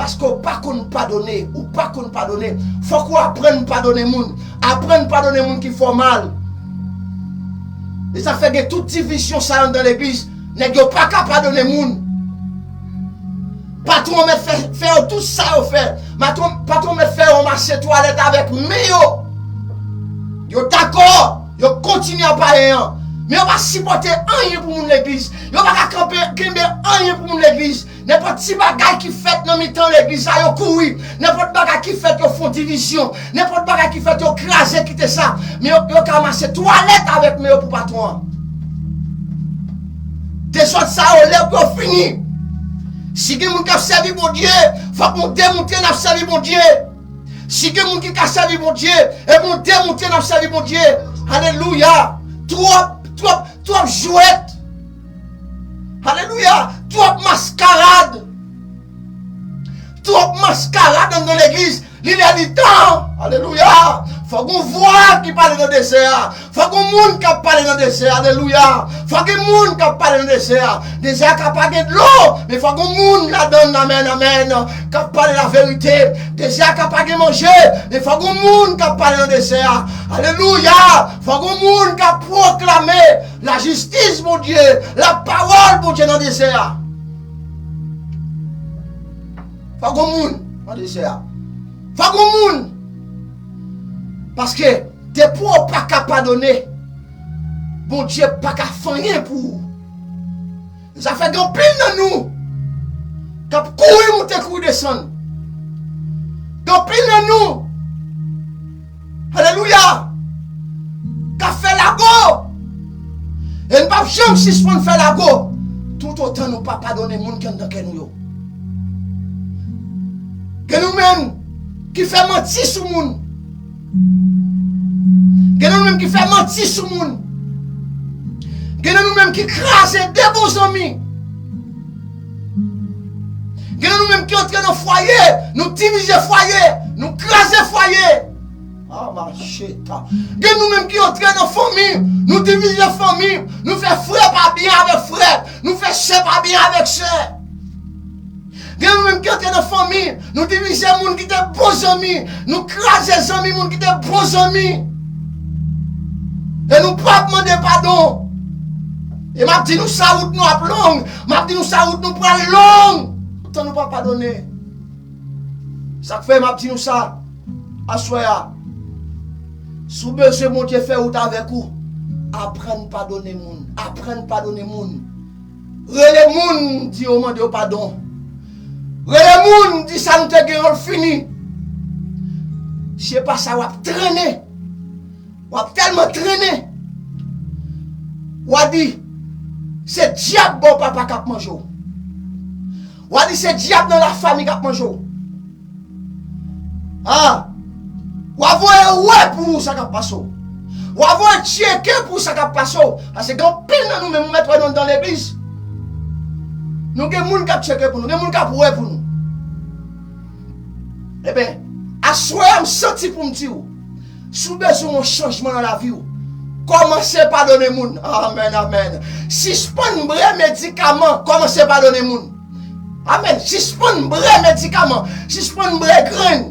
Paske w pa konn padone, ou pa konn padone. Fòk ou aprann padone moun. Aprann padone moun ki fè w mal. E sa fè gen tout divizyon sa anndan legliz. Nèg yo pa ka padone moun. Patwon mèt fè, fè yo tout sa yo fè. Patwon, patwon mèt fè yo mache twalèt avèk men yo. Yo dakò, yo kontinye ap ayen an. Men yo pa sipòte anyen pou moun legliz. Yo pa ka kanpe, kenbe anyen pou moun legliz. Nenpòt ti bagay ki fèt nan mitan legliz la, yo kouri. Nenpòt bagay ki fèt, yo fè yon divizyon. Nenpòt bagay ki fèt, yo kraze, kite sa. Men yo, yo ka mache twalèt avèk men yo pou patwon an. Dezòd sa yo, lè pou yo fini. Si gen moun k ap sèvi Bondye, fòk nou demontre n ap sèvi Bondye. Si gen moun ki ka sèvi Bondye, epi nou demontre n ap sèvi Bondye. Alelouya. Twòp, twòp, twòp jwèt. Alelouya. Twòp maskarad. Twòp maskarad anndan legliz. Li lè li tan. Alelouya. Fòk gon vwa ki pale nan dezè a. Fòk gon moun k ap pale nan dezè a. Alelouya. Fòk gen moun k ap pale nan dezè a. Dezè a ka pa gen dlo, men fòk gon moun ladan l. Amèn, amèn. K ap pale laverite. Dezè a ka pa gen manje, men fòk gon moun k ap pale nan dezè a. Alelouya. Fòk gon moun k ap pwoklame lajistis Bondye, lapawòl Bondye nan dezè a. Fòk gon moun nan dezè a. Fòk gon moun. Paske depi w pa ka padone, Bondye pa ka fè anyen pou ou. Sa fè gen anpil nan nou k ap kouri moute, kouri desann. Gen anpil nan nou, alelouya, k ap fè lago. E n p ap janm sispann fè lago toutotan nou pa padone moun ki anndan kè nou yo. Gen nou menm ki fè manti sou moun. Gen nou menm ki fè manti sou moun. Gen nou menm ki kraze de bon zanmi. Gen nou menm ki antre nan fwaye, nou divize fwaye, nou kraze fwaye. Ah, macheta. Gen nou menm ki antre nan fanmi, nou divize fanmi, nou fè frè pa byen avèk frè, nou fè sè pa byen avèk sè. Gen nou menm ki antre nan fanmi, nou divize moun ki te bon zanmi, nou kraze zanmi moun ki te bon zanmi. E nou p ap mande padon. E m ap di nou sa, wout nou ap long. M ap di nou sa, wout nou pral long. Tan nou pa padone. Sa k fè m ap di nou sa, aswè a, si w bezwen Bondye fè wout avèk ou, aprann padone moun. Aprann padone moun. Rele moun, di yo mande yo padon. Rele moun, di sa nou te gen an fini. Se pa sa w ap trennen. W ap tèlman trennen. W a di, se dyab bò papa k ap manje w. W a di, se dyab nan lafanmi k ap manje w. Ah! W a voye wè pou w sa k ap pase w. W a voye tcheke pou w sa k ap pase w. Paske gen anpil nan nou menm, ou mèt wè nou anndan legliz. Nou gen moun k ap tcheke pou nou, gen moun k ap wè pou nou. Ebyen, aswè a m santi pou m di w, si w bezwen yon chanjman nan lavi w, kòmanse padone moun. Amèn, amèn. Sispann bre medikaman, kòmanse padone moun. Amèn. Sispann bre medikaman. Sispann bre grenn.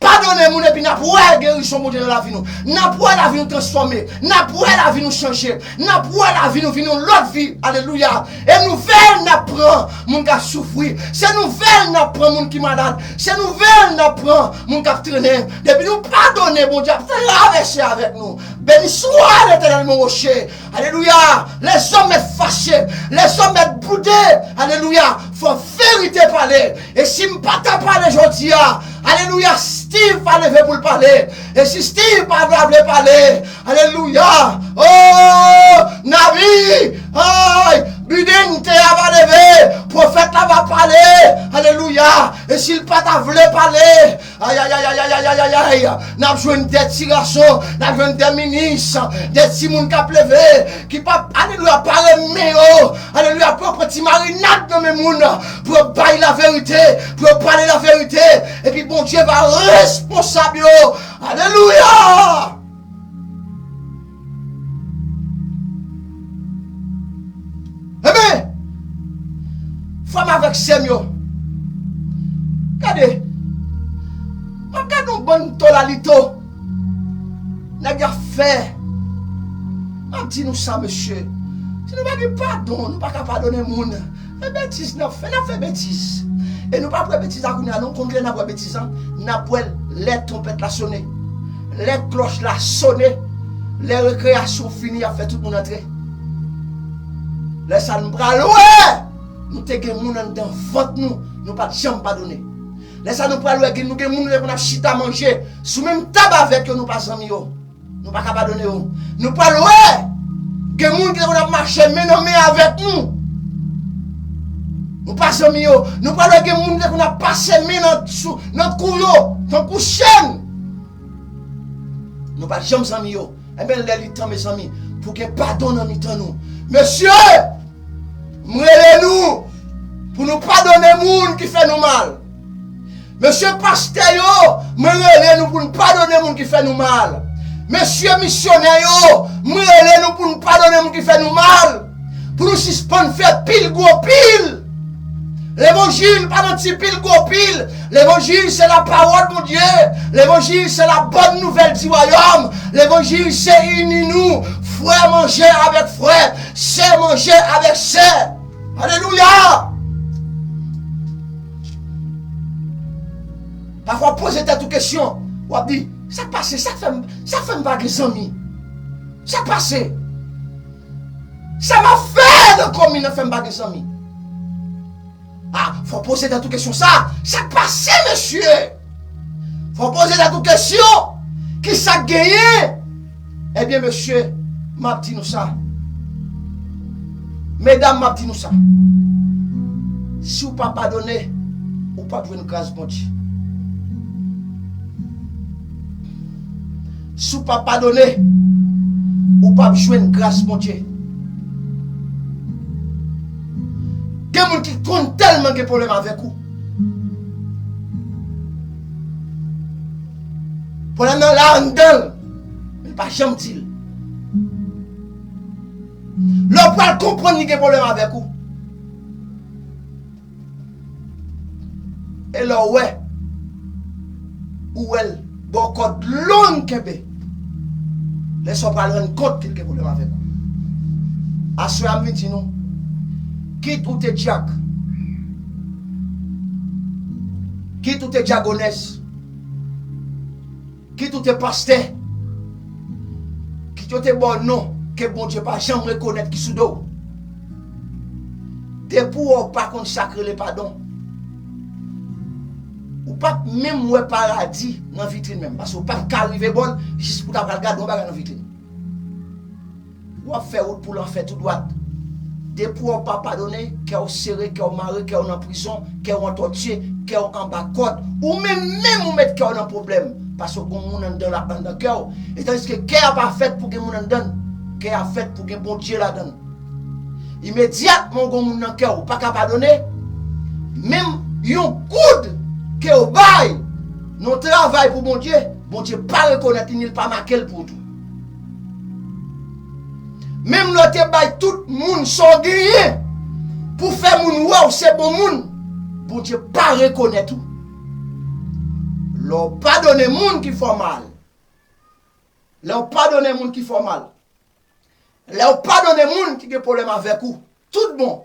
Padone moun epi n ap wè gerizon Bondye nan lavi nou. N ap wè lavi nou transfòme. N ap wè lavi nou chanje. N ap wè lavi nou vin yon lòt vi. Alelouya. E nouvèl n ap pran moun k ap soufri. Se nouvèl n ap pran moun ki malad. Se nouvèl n ap pran moun k ap trennen. Depi nou padone, Bondye ap travèse avèk nou. Beni swa Letènèl, mon rocher. Alelouya. Lèzòm mèt fache. Lèzòm mèt boude. Alelouya. Fò verite pale. E si m pa ta pale jodi a, alelouya, Steve pa leve pou l pale. E si Steve pa ta vle pale, alelouya, oh, Navi, ay, Biden te a va leve, pwofèt la va pale, alelouya. E si l pa ta vle pale, ay, ay, ay, ay, ay, ay, ay, ay, ay, n ap jwenn de ti gason, n ap jwenn de minis, de timoun k ap leve, ki p ap, alelouya, pare men yo, alelouya, pou yo pran ti marinad nan men moun, pou yo bay laverite, pou yo pale laverite, epi Bondye va responsab yo. Alelouya! Ebyen, frè m avèk sè m yo, gade, m ap gade yon bann tolalito nèg y ap fè. M ap di nou sa, mesye, si nou pa gen padon, nou pa ka padone moun. E betiz n ap fè, n ap fè betiz. E nou p ap wè betiz la kounye a non, konn lè n ap wè betiz la, n ap wè l lè twonpèt la sone. Lè klòch la sone, lè rekreyasyon fini, y ap fè tout moun antre. Lè sa a nou pral wè Nou te gen moun anndan vant nou, nou pa t janm padone. Lè sa nou pral wè gen, nou gen moun nou te konn ap chita manje sou menm tab avèk yo, nou pa zanmi yo. Nou pa ka padone yo. Nou pral wè gen moun ki te konn ap mache men nan men avèk nou. Nou pa zanmi yo. Nou pral wè gen moun ki te konn ap pase men nan, sou, nan kou yo, tankou chèn. Nou pa t janm zanmi yo. Enben, lè li tan, mezanmi, pou gen padon nan mitan nou. Mesye, m rele nou pou nou padone moun ki fè nou mal. Mesye pastè yo, mwen rele nou pou n padone moun ki fè nou mal. Mesye misyonè yo, mwen rele nou pou n padone moun ki fè nou mal. Pou nou sispann fè pil gwo pil. Levanjil pa nan ti pil gwo pil. Levanjil se lapawòl Bondye. Levanjil se la bonne nouvelle du royaume. Levanjil se ini nou, frè manje avèk frè, sè manje avèk sè. Alelouya! Pafwa w poze tèt ou kesyon, w ap di, sa k pase? Sa k fè m, sa k fè m pa gen zanmi? Sa k pase? Sa m ap fè nan komin nan fè m pa gen zanmi? A, fò w poze tèt ou kesyon sa. Sa k pase, mesye? Fò w poze tèt ou kesyon. Kisa k genyen? Ebyen, mesye, m ap di nou sa. Medam, m ap di nou sa. Si w pa padone, ou p ap jwenn gras Bondye. Si w pa padone, ou p ap jwenn gras Bondye. Gen moun ki konn tèlman gen pwoblèm avèk ou. Pwoblèm nan la anndan l, men l pa janm di l. Lè w pral konprann li gen pwoblèm avèk ou. E lè w wè, ou wè l ba w kòd long kenbe. Lè sa w pral rann kont ke l gen pwoblèm avèk ou. Aswè a m vin di nou, kit ou te dyak, kit ou te dyagonès, kit ou te pastè, kit yo te ba w non ke Bondye pa janm rekonèt ki sou do w. Depi w wè w pa konn sa k rele padon, ou p ap menm wè paradi nan vitrin menm, paske w p ap ka rive bò l jis pou w ta pral gade yon bagay nan vitrin. W ap fè wout pou lanfè tou dwat. Depi w pa padone, kè w sere, kè w mare, kè w nan prizon, kè w antòtye, kè w anba kòd. Ou menm menm ou met kè w nan pwoblèm. Paske w gon moun anndan la, anndan kè w. E tandiske kè a pa fèt pou gen moun anndan l. Kè a fèt pou gen Bondye ladan l. Imedyatman w gon moun nan kè w, ou pa ka padone, menm yon goud ke w bay nan travay pou Bondye, Bondye pa rekonèt li, ni l pa make l pou ou tou. Menm lè w te bay tout moun sa w genyen pou fè moun wè w se bon moun, Bondye pa rekonèt ou. Lè w padone moun ki fè w mal, lè w padone moun ki fè w mal, lè w padone moun ki gen pwoblèm avèk ou, tout bon,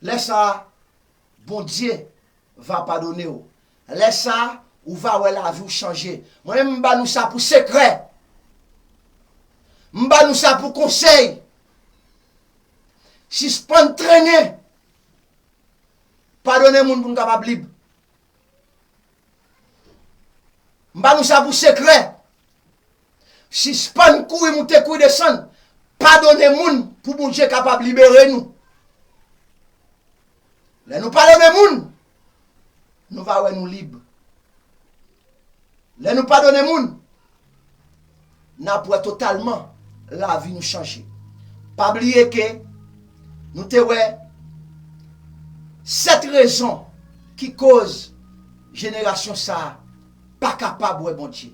lè sa a, Bondye va padone w. Lè sa a, ou va wè lavi w chanje. Mwen menm, m ba nou sa pou sekrè. M ba nou sa pou konsèy. Sispann trennen. Padone moun pou n kapab lib. M ba nou sa pou sekrè. Sispann kouri moute, kouri desann. Padone moun pou Bondye kapab libere nou. Lè nou padone moun, nou va wè nou lib. Lè nou padone moun, n ap wè totalman lavi nou chanje. Pa bliye ke nou te wè sèt rezon ki koz jenerasyon sa a pa kapab wè Bondye.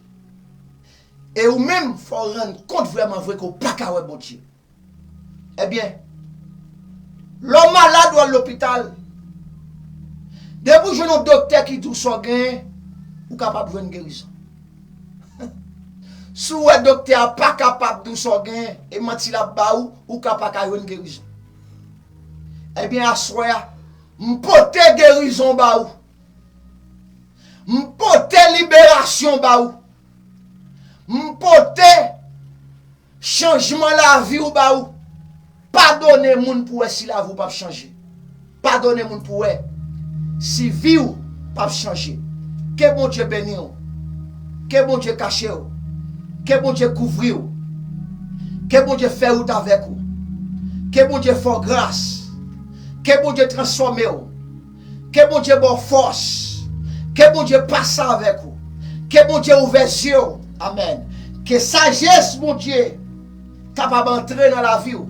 E ou menm, fò w rann kont vrèman vre ke w pa ka wè Bondye. Ebyen, lè w malad, w al lopital, depi w jwenn yon doktè ki di w sa w genyen, ou kapab jwenn gerizon. Si w wè doktè a pa kapab di w sa w genyen, e manti l ap ba ou, ou ka pa ka jwenn gerizon. Ebyen, aswè a, m pote gerizon ba ou. M pote liberasyon ba ou. M pote chanjman lavi w ba ou. Padone moun pou wè si lavi w p ap chanje. Padone moun pou wè si vi w p ap chanje. Ke Bondye beni w. Ke Bondye kache w. Ke Bondye kouvri w. Ke Bondye fè wout avèk ou. Ke Bondye fè w gras. Ke Bondye transfòme w. Ke Bondye ba w fòs. Ke Bondye pase avèk ou. Ke Bondye ouvè zye w. Amèn. Ke sajès Bondye kapab antre nan lavi w.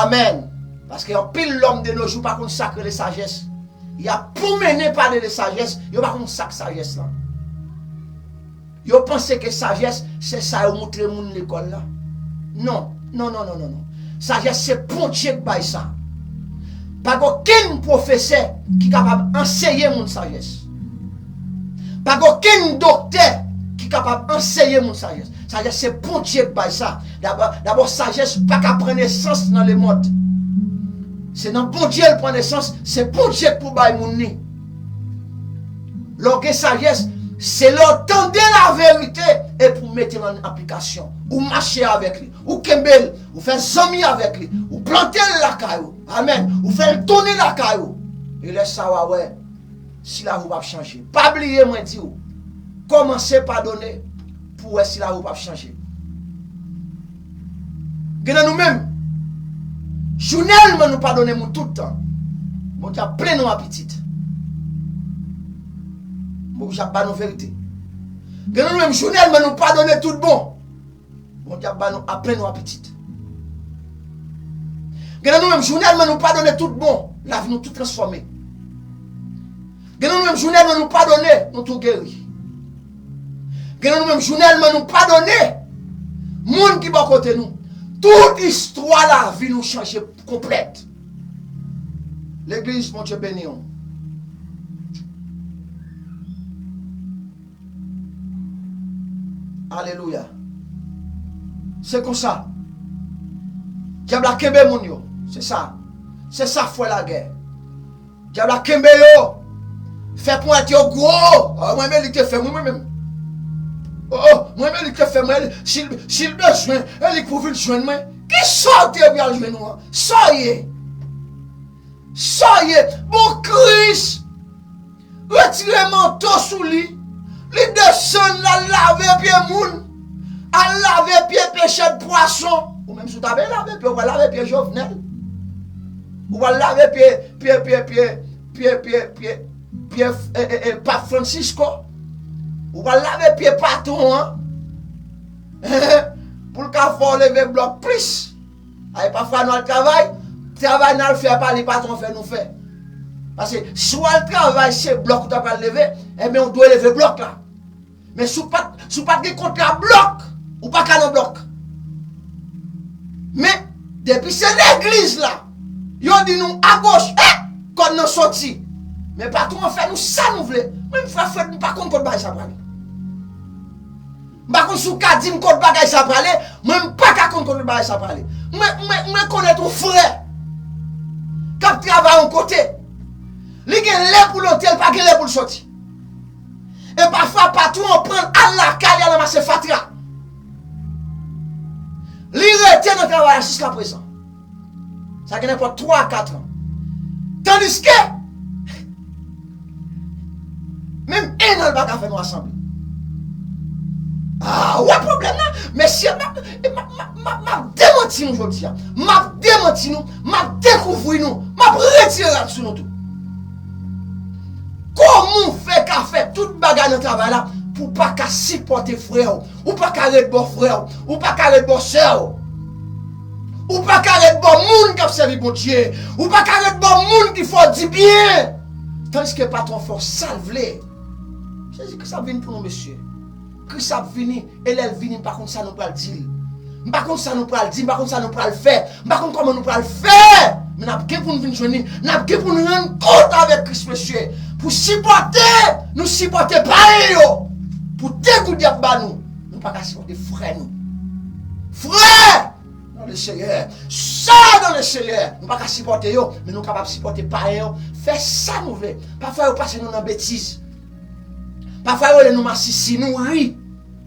Amèn. Paske anpil lòm de nos jours pa konn sa k rele sajès. Y ap pwomennen pale de sajès, yo pa konn sa k sajès lan. Yo panse ke sajès se sa yo moutre moun lekòl la. Non, non, non, non, non, non. Sajès se Bondye k bay sa. Pa gen okenn pwofesè ki kapab anseye moun sajès. Pa gen okenn doktè ki kapab anseye moun sajès. Sajès se Bondye k bay sa. Dabò, dabò sajès pa ka pran nesans nan lemonn. Se nan Bondye l pran nesans, se Bondye k pou bay moun li. Lè w gen sajès, se lè w tande laverite epi w mete l an aplikasyon. Ou mache avèk li, ou kenbe l, ou fè zanmi avèk li, ou plante l lakay ou. Amèn. Ou fè l tounen lakay ou. E lè sa w a wè si lavi w p ap chanje. Pa bliye mwen di w, kòmanse padone pou w wè si lavi w p ap chanje. Gen nan nou menm, jounèlman nou padone moun tout tan, Bondye ap plen nou a pitit. M oblije ap ba nou verite. Gen nan nou menm, jounèlman nou padone tout bon, Bondye ap ba nou, ap plen nou a pitit. Gen nan nou menm, jounèlman nou padone tout bon, lavi nou tou transfòme. Gen nan nou menm, jounèlman nou padone, nou tou geri. Gen nan nou menm, jounèlman nou padone moun ki bò kote nou, tout istwa lavi nou chanje konplèt. Legliz, Bondye beni w. Alelouya. Se konsa. Dyab la kenbe moun yo. Se sa. Se sa fè lagè. Dyab la kenbe yo. Fè ponyèt yo gwo. Oh, mwen men li te fè mwen, mwen menm. Oh, oh, mwen men li te fè mwen. Si l, si l bezwen, e li k pou vin jwenn mwen. Kisa w te pral jwenn ou an? Sa w ye? Sa w ye? Bon, Kris retire manto sou li. Li desann, l al lave pye moun. Al lave pye pechè d pwason. Ou menm si w ta vle lave pye, ou pral lave pye Jovenel. Ou pral lave pye, pye, pye, pye, pye, pye, pye, pye, e, e, e, Pap Francisco. Ou pral lave pye patwon an. Pou l ka fè w leve blòk plis. Ay, pafwa nou al travay, travay n al fè a pa li patwon fè nou fè. Paske si w al travay se blòk ou ta pral leve, ebyen ou dwe leve blòk la. Men si w pa t, si w pa t gen kontra blòk, ou pa ka nan blòk. Men, depi se legliz la, yo di nou agoch, e, kòd nan soti. Men patwon an fè nou sa nou vle. Mwen, frè Fred, m pa konn kot bagay sa prale. M pa konn si w ka di m kot bagay sa prale, mwen m pa ka konn kot bagay sa prale. Mwen, mwen, mwen konèt yon frè k ap travay yon kote. Li gen lè pou l antre, li pa gen lè pou l soti. E pafwa patwon an pran l al lakay li al ranmase fatra. Li rete nan travay la jiskaprezan. Sa gen nenpòt twa a kat an. Tandiske, menm en an, l pa ka fè nou asanble. Ah, ou wè pwoblèm nan? Mesye, m ap, m ap, m ap, m ap, m ap demanti nou jodi a. M ap demanti nou, m ap dekouvri nou, m ap retire rad sou nou tou. Kòman w fè ka fè tout bagay nan travay la pou w pa ka sipòte frè w? Ou pa ka ret bò frè w. Ou pa ka ret bò sè w. Ou pa ka ret bò moun k ap sèvi Bondye. Ou pa ka ret bò moun ki fè w di byen. Tandiske patwon fè w sa l vle. Jezi Kris ap vin pou nou, mesye. Kris ap vini, e lè l vini, m pa konn sa nou pral di l. M pa konn sa nou pral di, m pa konn sa nou pral fè. M pa konn kòman nou pral fè, men n ap gen pou n vin jwenn li. N ap gen pou n rann kont avèk Kris, mesye. Pou sipòte, nou sipòte payen yo. Pou degout y ap ba nou, nou pa ka sipòte frè nou. Frè nan le Seyè, sè nan le Seyè, nou pa ka sipòte yo, men nou kapab sipòte payen yo. Fè sa nou vle. Pafwa yo pase nou nan betiz. Pafwa yo rele nou masisi, nou ri.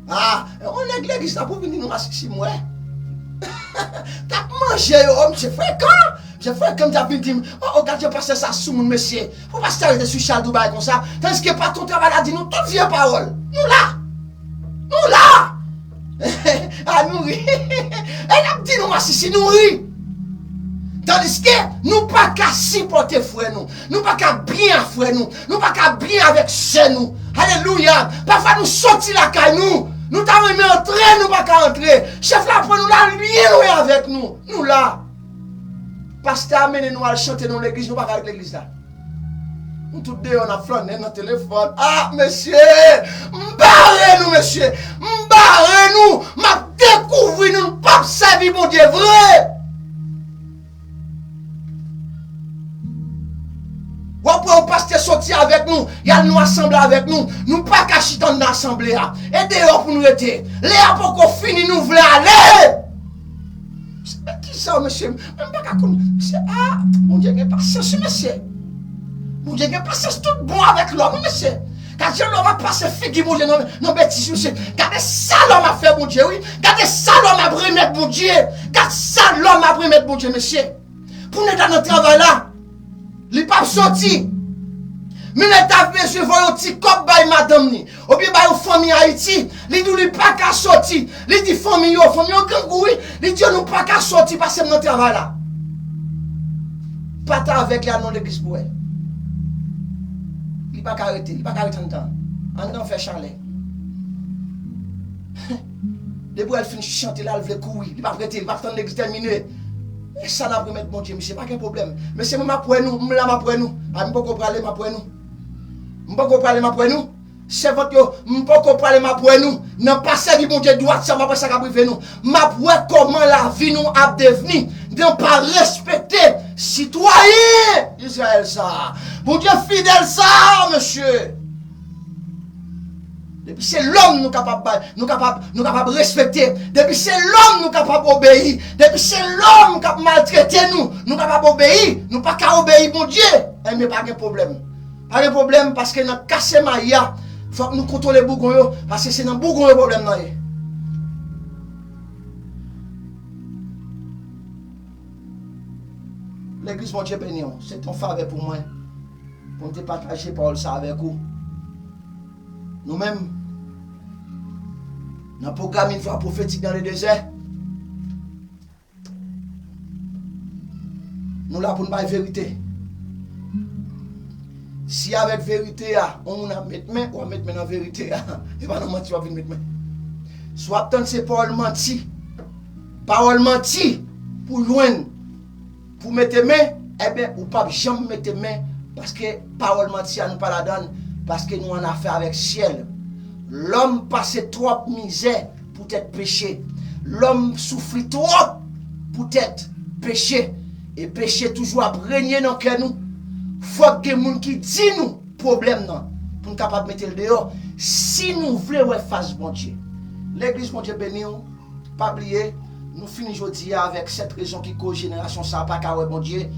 Ah, yon nèg legliz la pou vin di nou masisi, m wè. T ap manje yo, oh, misye frekan. Se frè Ken t ap vin di m, o, o, gad jan pastè sa soumoun, mesye. Pou pastè rete sou chal tou bagay konsa. Tandiske patwon travay la di nou tout vye pawòl. Nou la! Nou la! A nou ri. E n ap di nou masisi, nou ri. Tandiske nou pa ka sipòte frè nou. Nou pa ka byen ak frè nou. Nou pa ka byen avèk sè nou. Alelouya! Pafwa nou soti lakay nou. Nou ta renmen antre, nou pa ka antre. Chèf la pran nou la byen lwen avèk nou. Nou la. Pastè a mennen nou al chante nan legliz, nou pa ka ret legliz la. Nou tout deyò, n ap flannen nan telefòn. Ah, mesye! M bare nou, mesye! M bare nou! M ap dekouvri nou, n p ap sèvi Bondye vre! W ap wè yon pastè soti avèk nou, y al nan asanble avèk nou. Nou pa ka chita anndan asanble a. E deyò pou nou rete. Lè a poko fini, nou vle ale! Mesye, men kisa, mesye? Men m pa ka konn. Mesye, ah, Bondye gen pasyans, wi, mesye. Bondye gen pasyans tout bon avèk lòm, wi, mesye. Gad jan lòm ap pase figi Bondye nan, nan betiz, mesye. Gade sa lòm ap fè Bondye, wi. Gade sa lòm ap remèt Bondye. Gad sa lòm ap remèt Bondye, mesye. Pou nèg la nan travay la, li p ap soti. Men nèg ta bezwen voye yon ti kòb bay madanm li, oubyen bay yon fanmi Ayiti, li di w li pa ka soti. Li di fanmi yo, fanmi yo grangou wi. Li di yo nou pa ka soti, pase m nan travay la. Pa ta avèk li al nan legliz pou wè. Li pa ka rete, li pa ka rete anndan. Anndan fè chalè. Depi w wè l fin chante la, l vle kouri. Li p ap rete, li p ap tann legliz tèmine. E sa n ap remèt Bondye, mesye, pa gen pwoblèm. Mesye, mwen m ap wè nou, m la m ap wè nou. A, m poko prale, m ap wè nou. M poko prale, m ap wè nou. Sèvant yo, m poko prale, m ap wè nou. Nan pa sèvi Bondye dwat sa, m ap wè sa k ap rive nou. M ap wè kòman lavi nou ap devni. Nan pa respekte sitwayen Izrayèl sa a. Bondye fidèl sa a, mesye. Depi se lòm nou kapab bay, nou kapab, nou kapab respekte. Depi se lòm nou kapab obeyi. Depi se lòm k ap maltrete nou, nou kapab obeyi. Nou pa ka obeyi Bondye. Enben, pa gen pwoblèm. Pa gen pwoblèm, paske nan kase mayi a, fòk nou kontwole bougon yo, paske se nan bougon yo pwoblèm nan ye. Legliz, Bondye beni w. Se te yon favè pou mwen pou m te pataje pawòl sa avèk ou. Nou menm, nan pwogram Une voix prophétique dans le désert, nou la pou n bay verite. Si avèk verite a, yon moun ap met men, w ap met men nan verite a. E pa nan manti w ap vin met men. Si w ap tann se pawòl manti, pawòl manti pou jwenn, pou mete men, enben, ou p ap janm mete men, paske pawòl manti a nou pa ladan l, paske nou an afè avèk syèl. Lòm pase twòp mizè poutèt peche. Lòm soufri twòp poutèt peche. E peche toujou ap renye nan kè nou. Fòk gen moun ki di nou pwoblèm nan pou n kapab mete l deyò, si nou vle wè fas Bondye. Legliz, Bondye beni w. Pa bliye, nou fini jodi a avèk sèt rezon ki koz jenerasyon sa a pa ka wè Bondye.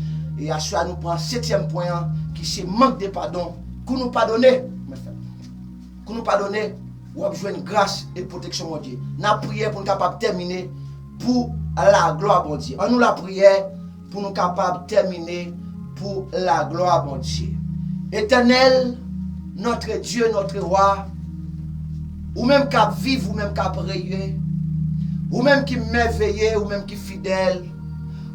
E aswè a nou pran setyèm pwen an, ki se mank de padon. Kou nou padone, mwen fè. Kou nou padone, w ap jwenn gras e pwoteksyon Bondye. N ap priye pou n kapab tèmine pou laglwa Bondye. Annou lapriyè pou nou kapab tèmine pou laglwa Bondye. Etènèl, notre Dieu, notre roi, ou menm k ap viv, ou menm k ap reye, ou menm ki mèveye, ou menm ki fidèl,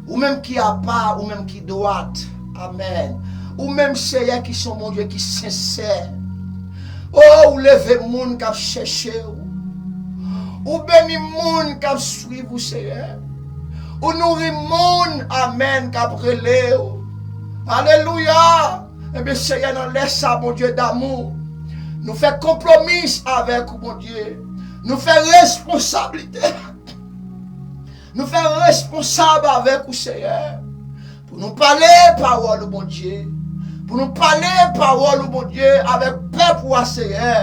ou menm ki apa, ou menm ki dwat. Amèn. Ou menm, Seyè, ki se yon Bondye ki sensè. O, ou leve moun k ap chèche w. Ou beni moun k ap swiv ou, Seyè. Ou nouri moun, amèn, k ap rele w. Alelouya! Ebyen, Seyè, nan lè sa, Bondye damou, nou fè konpwomi avèk ou, Bondye. Nou fè responsablite. Nou fè responsab avèk ou, Seyè, pou nou pale pawòl ou, Bondye. Pou nou pale pawòl ou, Bondye, avèk pèp ou a, Seyè.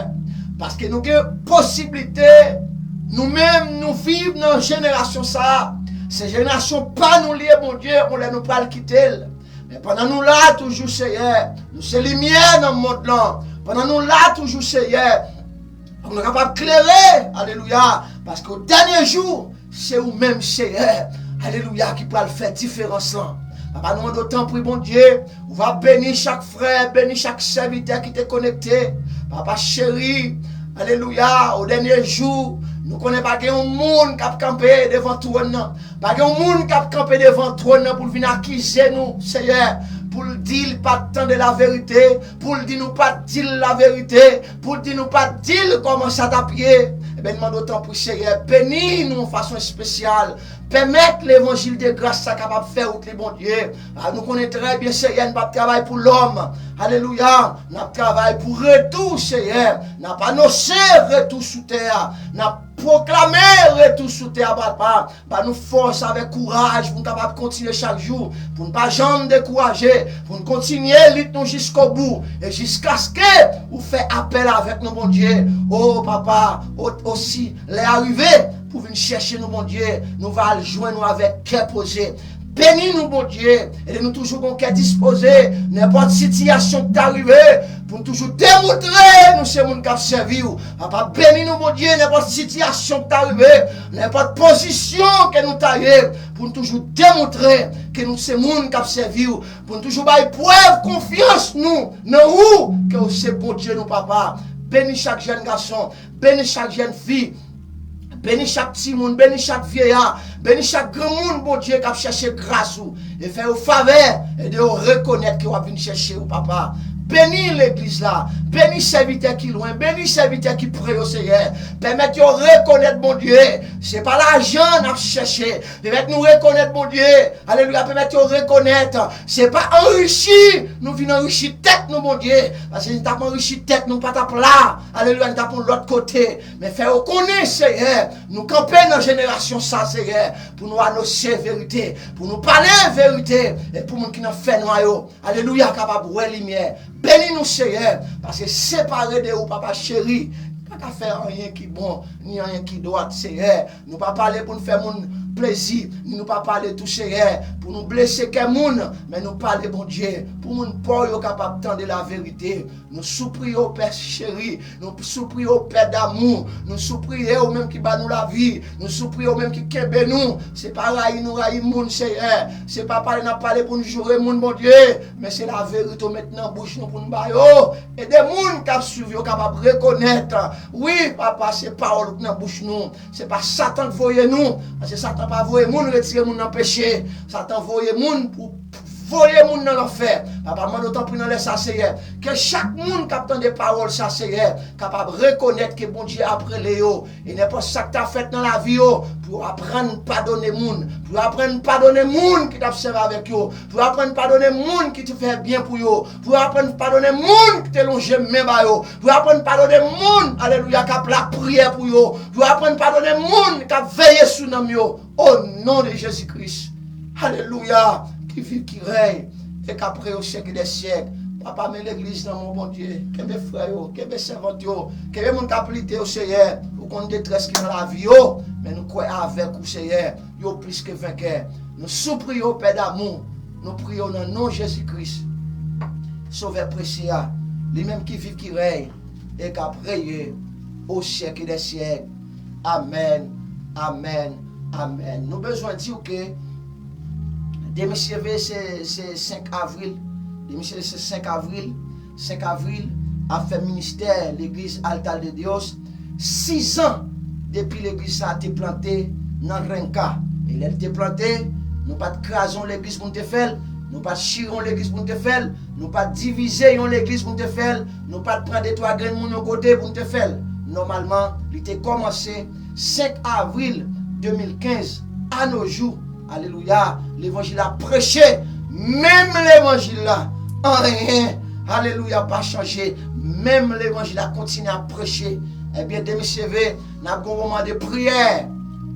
Paske nou gen posiblite, nou menm, nou viv nan jenerasyon sa a. Se jenerasyon pa nou li ye, Bondye, yon lè nou pral kite l. Men pandan nou la toujou, Seyè, nou se limyè nan mond lan. Pandan nou la toujou, Seyè, pou nou kapab klere, alelouya, paske o dènye jou, se ou menm, Seyè, alelouya, ki pral fè diferans lan. Papa, nou mande w tanpri, Bondye, ou va beni chak frè, beni chak sèvitè ki te konekte. Papa cheri, alelouya, o dènye jou, nou konnen pa gen yon moun k ap kanpe devan twòn nan. Pa gen yon moun k ap kanpe devan twòn nan pou l vin akize nou, Seyè, pou l di l pa t tande laverite, pou l di nou pa t di l laverite, pou l di nou pa t di l kòman sa t ap ye. Ebyen, n mande w tanpri, Seyè, beni nou yon fason espesyal. Pèmèt levanjil de gras sa kapab fè wout li, Bondye. A, nou konnen trè byen, Seyè, n p ap travay pou lòm. Alelouya. N ap travay pou retou, Seyè. N ap anonse retou sou tè a. N ap pwoklame retou sou tè a, Papa. Ba nou fòs avèk kouraj pou n kapab kontinye chak jou, pou n pa janm dekouraje, pou n kontinye lit nou jiskobou, e jiskaske ou fè apèl avèk nou, Bondye. O Papa, o, osi, lè a rive pou vin chèche nou, Bondye, nou va al jwenn ou avèk kè poze. Beni nou, Bondye, ede nou toujou gon kè dispoze, nenpòt sitiyasyon ki ta rive, pou n toujou demontre nou se moun k ap sèvi w. Papa, beni nou, Bondye, nenpòt sitiyasyon ki ta rive, nenpòt pozisyon ke nou ta ye, pou n toujou demontre ke nou se moun k ap sèvi w, pou n toujou bay prèv konfyans nou nan ou, ke w se Bondye nou, Papa. Beni chak jèn gason, beni chak jèn fi. Beni chak timoun, beni chak vyeya, beni chak granmoun, Bondye, k ap chèche gras ou. E fè yo favè, ede yo rekonèt ke w ap vin chèche yo, Papa. Beni legliz la, beni sèvitè ki lwen, beni sèvitè ki pre yo, Seyè. Pèmèt yo rekonèt, Bondye, se pa lajan n ap chèche. Pèmèt nou rekonèt, Bondye, alelouya, pèmèt yo rekonèt, se pa anrichi nou vin anrichi tèt nou, Bondye. Paske si n t ap anrichi tèt nou, pa t ap la, alelouya, n t ap yon lòt kote. Men fè yo konnen, Seyè, nou kanpe nan jenerasyon sa, Seyè, pou nou anonse verite, pou nou pale verite, e pou moun ki nan fènwa yo, alelouya, kapab wè limyè. Beni nou, Seyè, paske separe de ou, Papa cheri, pa ka fè anyen ki bon, ni anyen ki dwat, Seyè. Nou pa pale pou n fè moun plezi, ni nou pa pale tou, Seyè, pou nou blese kè moun, men nou pale, Bondye, pou moun pa w yo kapab tande laverite. Nou sipriye w, Pè cheri, nou sipriye w, Pè damou, nou sipriye w menm ki ba nou lavi, nou sipriye w menm ki kenbe nou. Se pa rayi nou rayi moun, Seyè. Se pa pale n ap pale pou n joure moun, Bondye, men se laverite w met nan bouch nou pou n ba yo. Ede moun k ap swiv yo kapab rekonèt, wi, Papa, se pawòl ou k nan bouch nou. Se pa Satan k voye nou, paske Satan pa voye moun retire moun nan peche. Satan voye moun pou voye moun nan lanfè. Papa, mande w tanpri nan lè sa, Seyè, ke chak moun k ap tande pawòl sa, Seyè, kapab rekonèt ke Bondye ap rele yo. E nenpòt sa k ta fèt nan lavi yo, pou yo aprann padone moun, pou yo aprann padone moun ki t ap sèvi avèk yo, pou yo aprann padone moun ki te fè byen pou yo, pou yo aprann padone moun ki te lonje men ba yo, pou yo aprann padone moun, alelouya, k ap lapriyè pou yo, pou yo aprann padone moun k ap veye sou nanm yo. O non de Jezi Kris, alelouya, ki viv, ki rèy, e k ap rèy o syèk dè syèk. Papa, men legliz nan men w, Bondye. Kenbe frè yo, kenbe sèvant yo, kenbe moun k ap lite yo, Seyè. Ou konn detrès ki nan lavi yo, men nou kwè avèk ou, Seyè, yo plis ke venkè. Nou sipriye w, Pè damou, nou priye w nan non Jezi Kris, Sovè presye a, li menm ki viv, ki rèy, e k ap reye o syèk dè syèk. Amèn, amèn, amèn. Nou bezwen di w ke demen seve se, se senk avril. Demen seve se senk avril. Senk avril ap fè ministè legliz Altar de Dios. Sizan depi legliz sa a te plante nan Renka. E lè l te plante, nou pa t kraze yon legliz pou n te fè l. Nou pa t chire yon legliz pou n te fè l. Nou pa t divize yon legliz pou n te fè l. Nou pa t pran de twa grenn moun yon kote pou n te fè l. Nòmalman, li te kòmanse senk avril de mil kenz a no jou. Alelouya. Levanjil la preche. Menm levanjil la. Anyen. Alelouya. Pa chanje. Menm levanjil la kontinye ap preche. Ebyen, demen seve, n ap gen yon moman de priyè.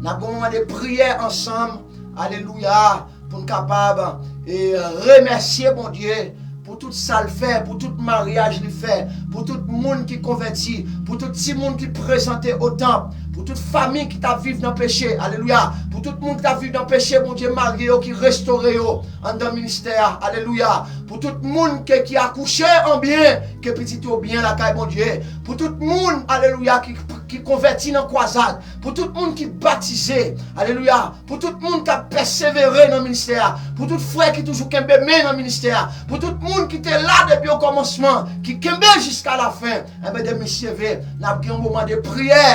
N ap gen yon moman de priyè ansanm. Alelouya. Pou n kapab, e, remèsye Bondye pou tout sa l fè, pou tout maryaj li fè, pou tout moun ki konvèti, pou tout timoun ki prezante o tanp. Pou tout fanmi ki t ap viv nan peche, alelouya. Pou tout moun ki t ap viv nan peche, Bondye marye yo, ki restore yo anndan ministè a, alelouya. Pou tout moun ke, ki akouche an byen, ke pitit yo byen lakay Bondye. Pou tout moun, alelouya, ki, ki konvèti nan kwazad. Pou tout moun ki batize, alelouya. Pou tout moun k ap pèsevere nan ministè a. Pou tout frè ki toujou kenbe men nan ministè a. Pou tout moun ki te la depi okòmansman, ki kenbe jiska lafen. Enben, demen se vre, n ap gen yon moman de priyè.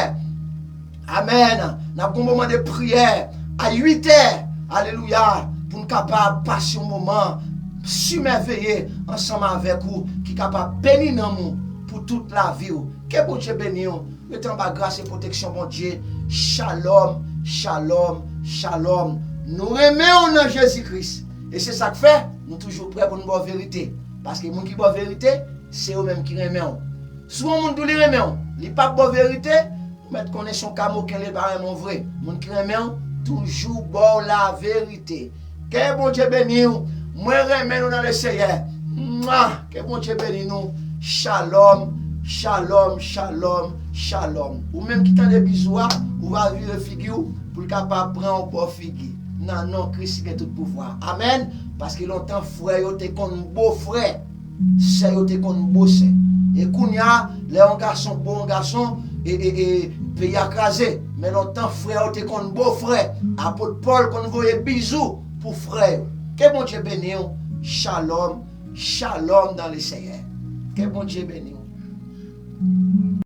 Amèn. N ap gen yon moman de priyè a uit è. Alelouya. Pou n kapab pase yon moman simèveye ansanm avèk ou ki kapab beni nanm ou pou tout lavi w. Ke Bondye beni w. Rete anba gras e pwoteksyon Bondye. Shalom, shalom, shalom. Nou renmen w nan Jezi Kris. E se sa k fè nou toujou prè pou n ba w verite. Paske moun ki ba w verite, se yo menm ki renmen w. Si yon moun di w li renmen w, li p ap ba w verite, ou mèt konnen se yon kamoken, li pa renmen w vre. Moun ki renmen w toujou ba w laverite. Ke Bondye beni w. Mwen renmen nou nan Leseyè. Mwa! Ke Bondye beni nou. Shalom, shalom, shalom, shalom. Ou menm ki tande bizou a, ou va vire figi w pou l kapab pran yon bò figi. Nan non Kris ki gen tout pouvwa. Amèn. Paske lontan frè yo te konn bo frè, sè yo te konn bo sè. E kounye a, lè yon gason bo yon gason, e, e, e, peyi a kraze. Men lontan frè yo te konn bo frè. Apot Pòl konn voye bizou pou frè yo. Ke Bondye beni w. Shalom, shalom dans le Seigneur. Ke Bondye beni w.